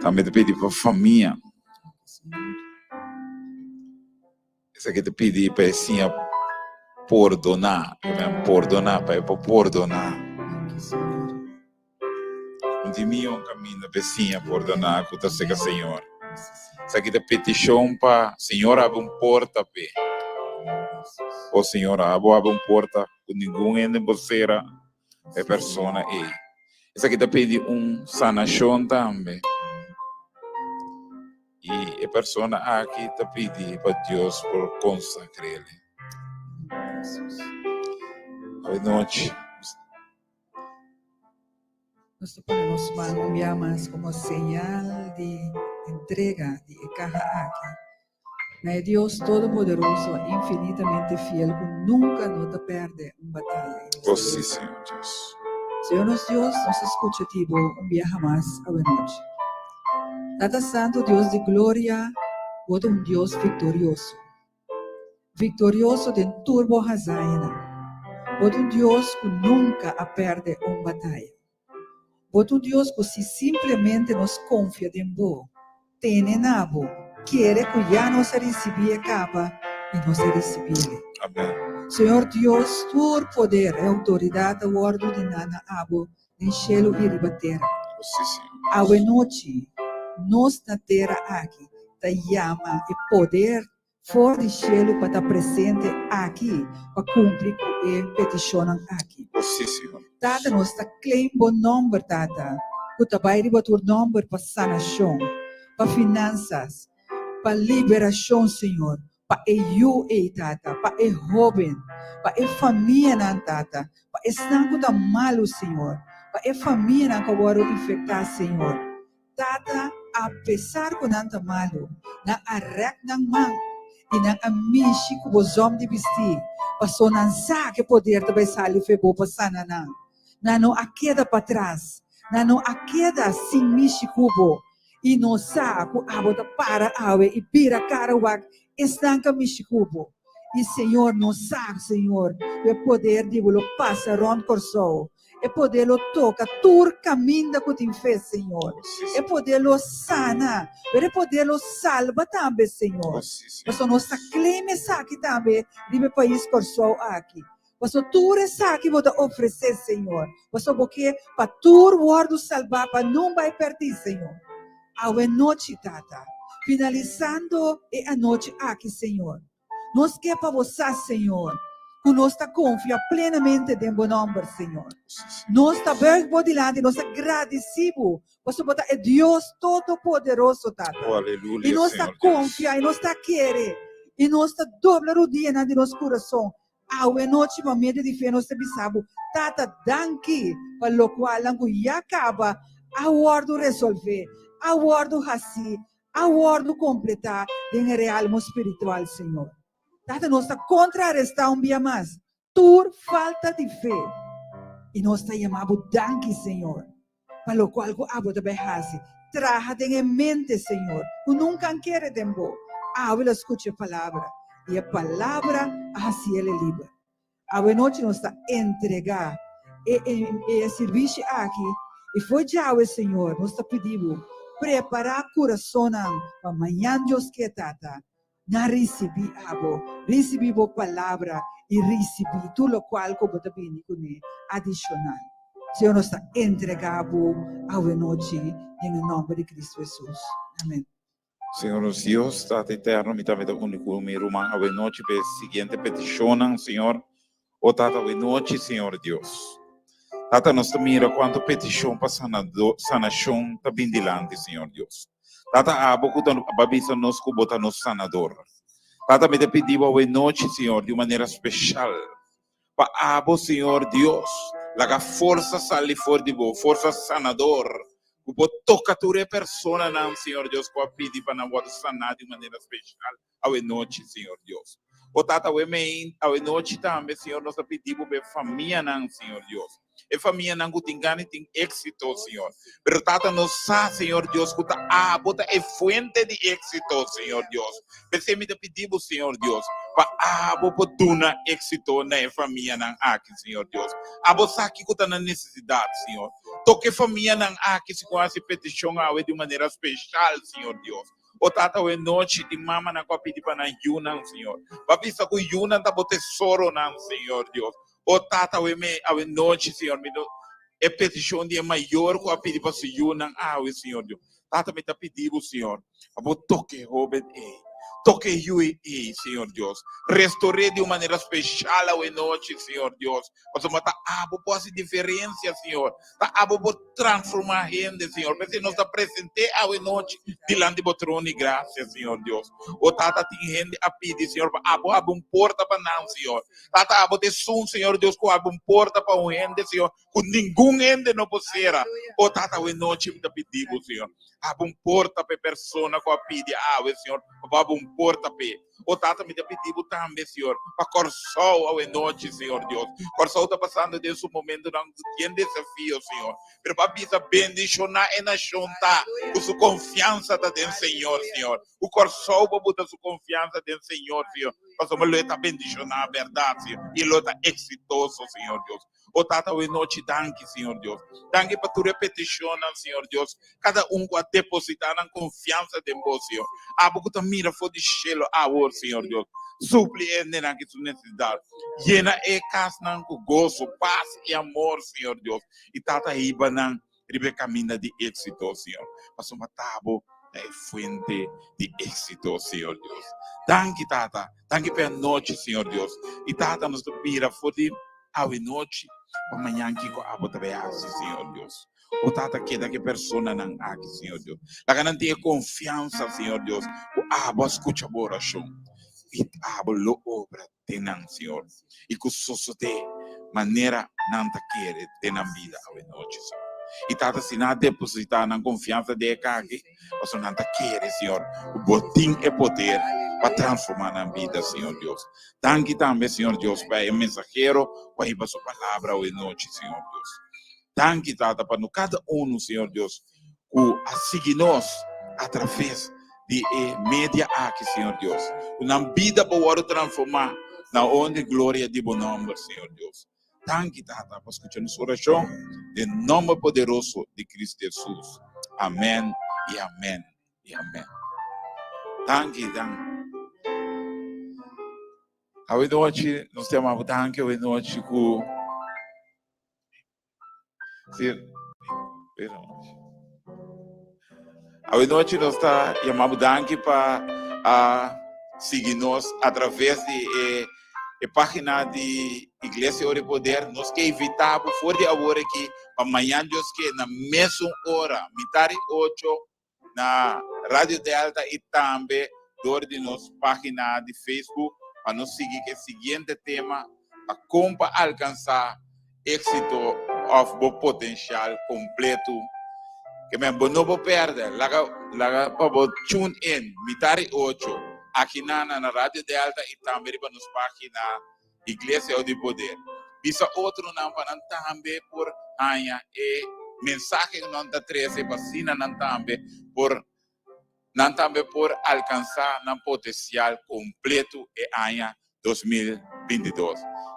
Tambe ta pidi pa famia. Esaki ta pidi pa e siña. pordoná, pordoná, pa e por pordoná. Un di mi un kaminda p'e siña pordoná ku ta seka Señor. Esaki ta petishon pa Señor abri un porta p'e. O Señor, abo abri un porta ku ningun hende por sera e persona ei. Esaki ta pidi un sanashon tambe. I e persona aki ta pidi pa Dios por konsagr'el. Awenochi. Nos ta pone nos man un bia mas komo señal di entrega di e kaha aki na e Dios Todopoderoso, infinitamente fiel ku nunka no ta pèrdè un bataya. Oh sí, Señor Dios. Señor nos Dios, nos ta skucha di bo un biaha mas awenochi. Tata Santu, Dios di gloria, bo ta un Dios viktorioso. Viktorioso den tur bo hazañanan. Bo ta un Dios ku nunka a pèrdè un bataya. Bo ta un Dios ku si simplemente nos konfia den bo, tene na bo, kere ku ya nos a risibí e kaba i nos a risibié. Amèn. Señor Dios, tur poder i outoridat a wòrdu diná na abo den shelu i riba tera. Awenochi, nos na tera aki ta yama e poder for di shelu pa ta presente aki pa kumpli ku e petishonnan aki. Tata, nos ta claim bo nòmber, Tata, ku ta bai riba tur nòmber pa sanashon, pa finansas, pa liberashon, Señor, pa e yu ei, Tata, pa e hóben, pa e famianan, Tata, pa esnan ku ta malu, Señor, pa e famianan ku a wòrdu infektá, Señor. Tata, apesar ku nan ta malu, nan a rèk nan man i nan a mishi ku bo zòm di bistí, pasó nan sa ku e poder ta bai sali fe bo pa sana nan. Nan no a keda patras, nan no a keda sin mishi ku bo. I nos sa ku abo ta para awe i bira kara wak esnan ka mishi ku bo. I Señor, nos sa, Señor, ku e poder di bo lo pasa rònt Kòrsou. E poder lo toka tur kaminda ku tin fe, Señor. E poder lo sana, pero e poder lo salba tambe, Señor. Pasobra nos ta claim esaki tambe riba e pais Kòrsou aki. Pasobra tur esaki bo ta ofresé, Señor. Pasobra bo ke pa tur wòrdu salbá, pa nun bai pèrdí, Señor. Awe nochi, Tata, finalisando e anochi aki, Señor, nos ke pa bo sa, Señor, ku nos ta konfia plenamente den bo nòmber, Señor. Nos ta bùig bo dilanti, nos ta gradisí bo, pasobra bo ta e Dios Todopoderoso, Tata. I nos ta konfia, i nos ta kere, i nos ta dobla rudianan di nos kurason Awe nochi pa medio di fe nos ta bisa bo, Tata, danki pa lokualnan ku ya kaba a wòrdu resolvé, a wòrdu hasí, a wòrdu kompletá den e realmo spiritual, Señor. Tata, nos ta kontrarestá un bia mas tur falta di fe i nos ta yama bo danki, Señor, pa lokual ku abo ta bai hasi. Traha den e mente, Señor, ku nunka an kere den bo. Awe lo skucha e palabra, i e palabra a hasi el e liber. Awe nochi nos ta entregá e e sirbishi aki, i for djawe, Señor, nos ta pidi bo, prepará kurasonnan pa mañan Dios ke, Tata, na risibí abo, risibí bo palabra i risibí tur lokual ku bo ta bini kuné adishonal. Señor, nos ta entregá bo awenochi den e nòmber di Kristu Hesus. Amèn. Señor nos Dios, Tata Eterno, mi tambe ta uni ku mi ruman awenochi pa e siguiente petishonnan, Señor. O Tata, awenochi, Señor Dios. Tata, nos ta mira kuantu petishon pa sanashon ta bin dilanti, Señor Dios. Tata, abo ku ta ba bisa nos ku bo ta nos sanador. Tata, mi ta pidi bo awenochi, Señor, di un manera speshal, pa abo, Señor Dios, laga forsa sali for di bo, forsa sanador, ku por toka tur e personanan, Señor Dios, ku a pidi pa nan wòrdu saná di un manera speshal awenochi, Señor Dios. O Tata, awe mei, awenochi tambe, Señor, nos ta pidi bo pa e famianan, Señor Dios. E famianan ku tin gana i tin éksito, Señor. Pero Tata, nos sa, Señor Dios, ku ta abo ta e fuente di éksito, Señor Dios. P'esei mi ta pidi bo, Señor Dios, pa abo por duna éksito na e famianan aki, Señor Dios. Abo sa kiko ta nan nesesidat, Señor. Toka e famianan aki si ku hasi petishon awe di un manera speshal, Señor Dios. O Tata, awe nochi tin mamanan ku a pidi pa nan yunan, Señor. Bo a bisa ku yunan ta bo tesoronan, Señor Dios. O Tata, awe me, awe nochi, Señor, mi no, e petishon di e mayor ku a pidi pa su yunan awe, Señor Dios. Tata, mi ta pidi bo, Señor, pa bo toka e hoben ei, toka e yu ei, Señor Dios. Restor'é di un manera speshal awe nochi, Señor Dios, pasobra ta abo por hasi diferensia, Señor. Ta abo por transformá hende, Señor. P'esei nos ta present'é awe nochi dilanti bo trono di grasia, Señor Dios. O Tata, tin hende a pidi, Señor, pa abo habri un porta pa nan, Señor. Tata, abo ta esun, Señor Dios, ku habri un porta pa un hende, Señor, ku ningun hende no por sera. O Tata, awe nochi mi ta pidi bo, Señor, habri un porta pa e persona ku a pidi awe, Señor, pa bo habri un porta p'e. O Tata, mi ta pidi bo tambe, Señor, pa Kòrsou awe nochi, Señor Dios. Kòrsou ta pasando den su momentonan bien desafio, Señor. Pero bo a bisa bendishoná e nashon ta ku su konfiansa ta den Señor, Señor. Ku Kòrsou por buta su konfiansa den Señor, Señor, pasobra lo e ta bendishoná, bèrdat, Señor, i lo e ta eksitoso, Señor Dios. O Tata, awe nochi danki, Señor Dios. Danki pa tur e petishonnan, Señor Dios, kada un ku a depositá nan konfiansa den Bo, Señor. Abo ku ta mira for di shelu awor, Señor Dios, supli e hendenan ki su nesesidat. Yena e kasnan ku goso, pas i amor, Señor Dios. I Tata, hiba nan riba e kaminda di éksito, Señor, pasobra ta Bo ta e fuente di éksito, Señor Dios. Danki, Tata. Danki pa e anochi, Señor Dios. I Tata, nos ta bira for di awe nochi pa mañan kiko Abo ta bai hasi, Señor Dios. O Tata, keda ku e personanan aki, Señor Dios. Laga nan tin e konfiansa, Señor Dios, ku Abo a skucha bo orashon i Abo lo obra den nan, Señor, i ku sosodé manera nan ta kere den nan bida awe nochi, Señor. I Tata, si nan a depositá nan konfiansa den e kaki, pasobra nan ta kere, Señor, ku Bo tin e poder pa transformá nan bida, Señor Dios. Danki tambe, Señor Dios, pa e mensahero ku a hiba Su palabra awe nochi, Señor Dios. Danki, Tata, pa no kada unu, Señor Dios, ku a sigui nos atraves di e media aki, Señor Dios. Ku nan bida por wòrdu transformá na honra i gloria di Bo nòmber, Señor Dios. Danki, Tata, pa skucha nos orashon den nòmber poderoso di Kristu Hesus. Amèn i amèn i amèn. Danki, danki. Awe nochi nos ta yama bo danki awe nochi ku. Sí, Awe nochi nos ta yama bo danki pa a sigui nos a traves di e e página di Iglesia Ora y Poder. Nos ke invita bo for di awor aki pa mañan Dios ke na mesun ora, mitar di ocho na Radio Delta y tambe door di nos pagina di Facebook pa nos sigui cu e siguiente tema pa con pa alcansa exito of bo potencial completo. Ke men bo no por perde, laga laga pa bo tune in mitar di ocho aki na na Radio Delta y tambe riba nos pagina Iglesia o di Poder. Bisa otronan pa nan tambe por haña e mensahe ku nan ta trese pa asina nan tambe por nan tambe por alkansá nan potensial kompleto e aña 2022.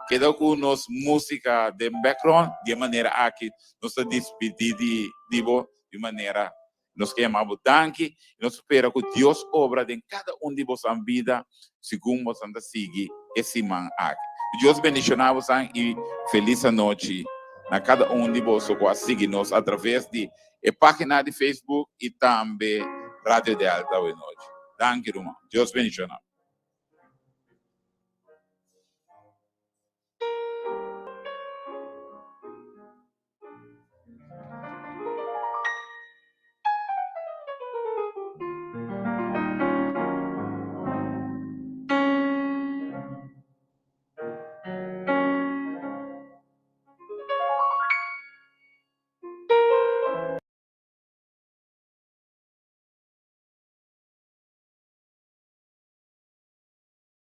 Keda ku nos músika den background, di e manera aki nos ta dispidí di di bo di manera Nos ke yama bo danki i nos spera ku Dios obra den kada un di bosan bida segun bosan ta sigui e siman aki. Ku Dios bendishoná bosan i felis anochi na kada un di boso ku a sigui nos atraves di e página di Facebook i tambe Radio Delta awenochi. Danki ruman. Dios bendishoná.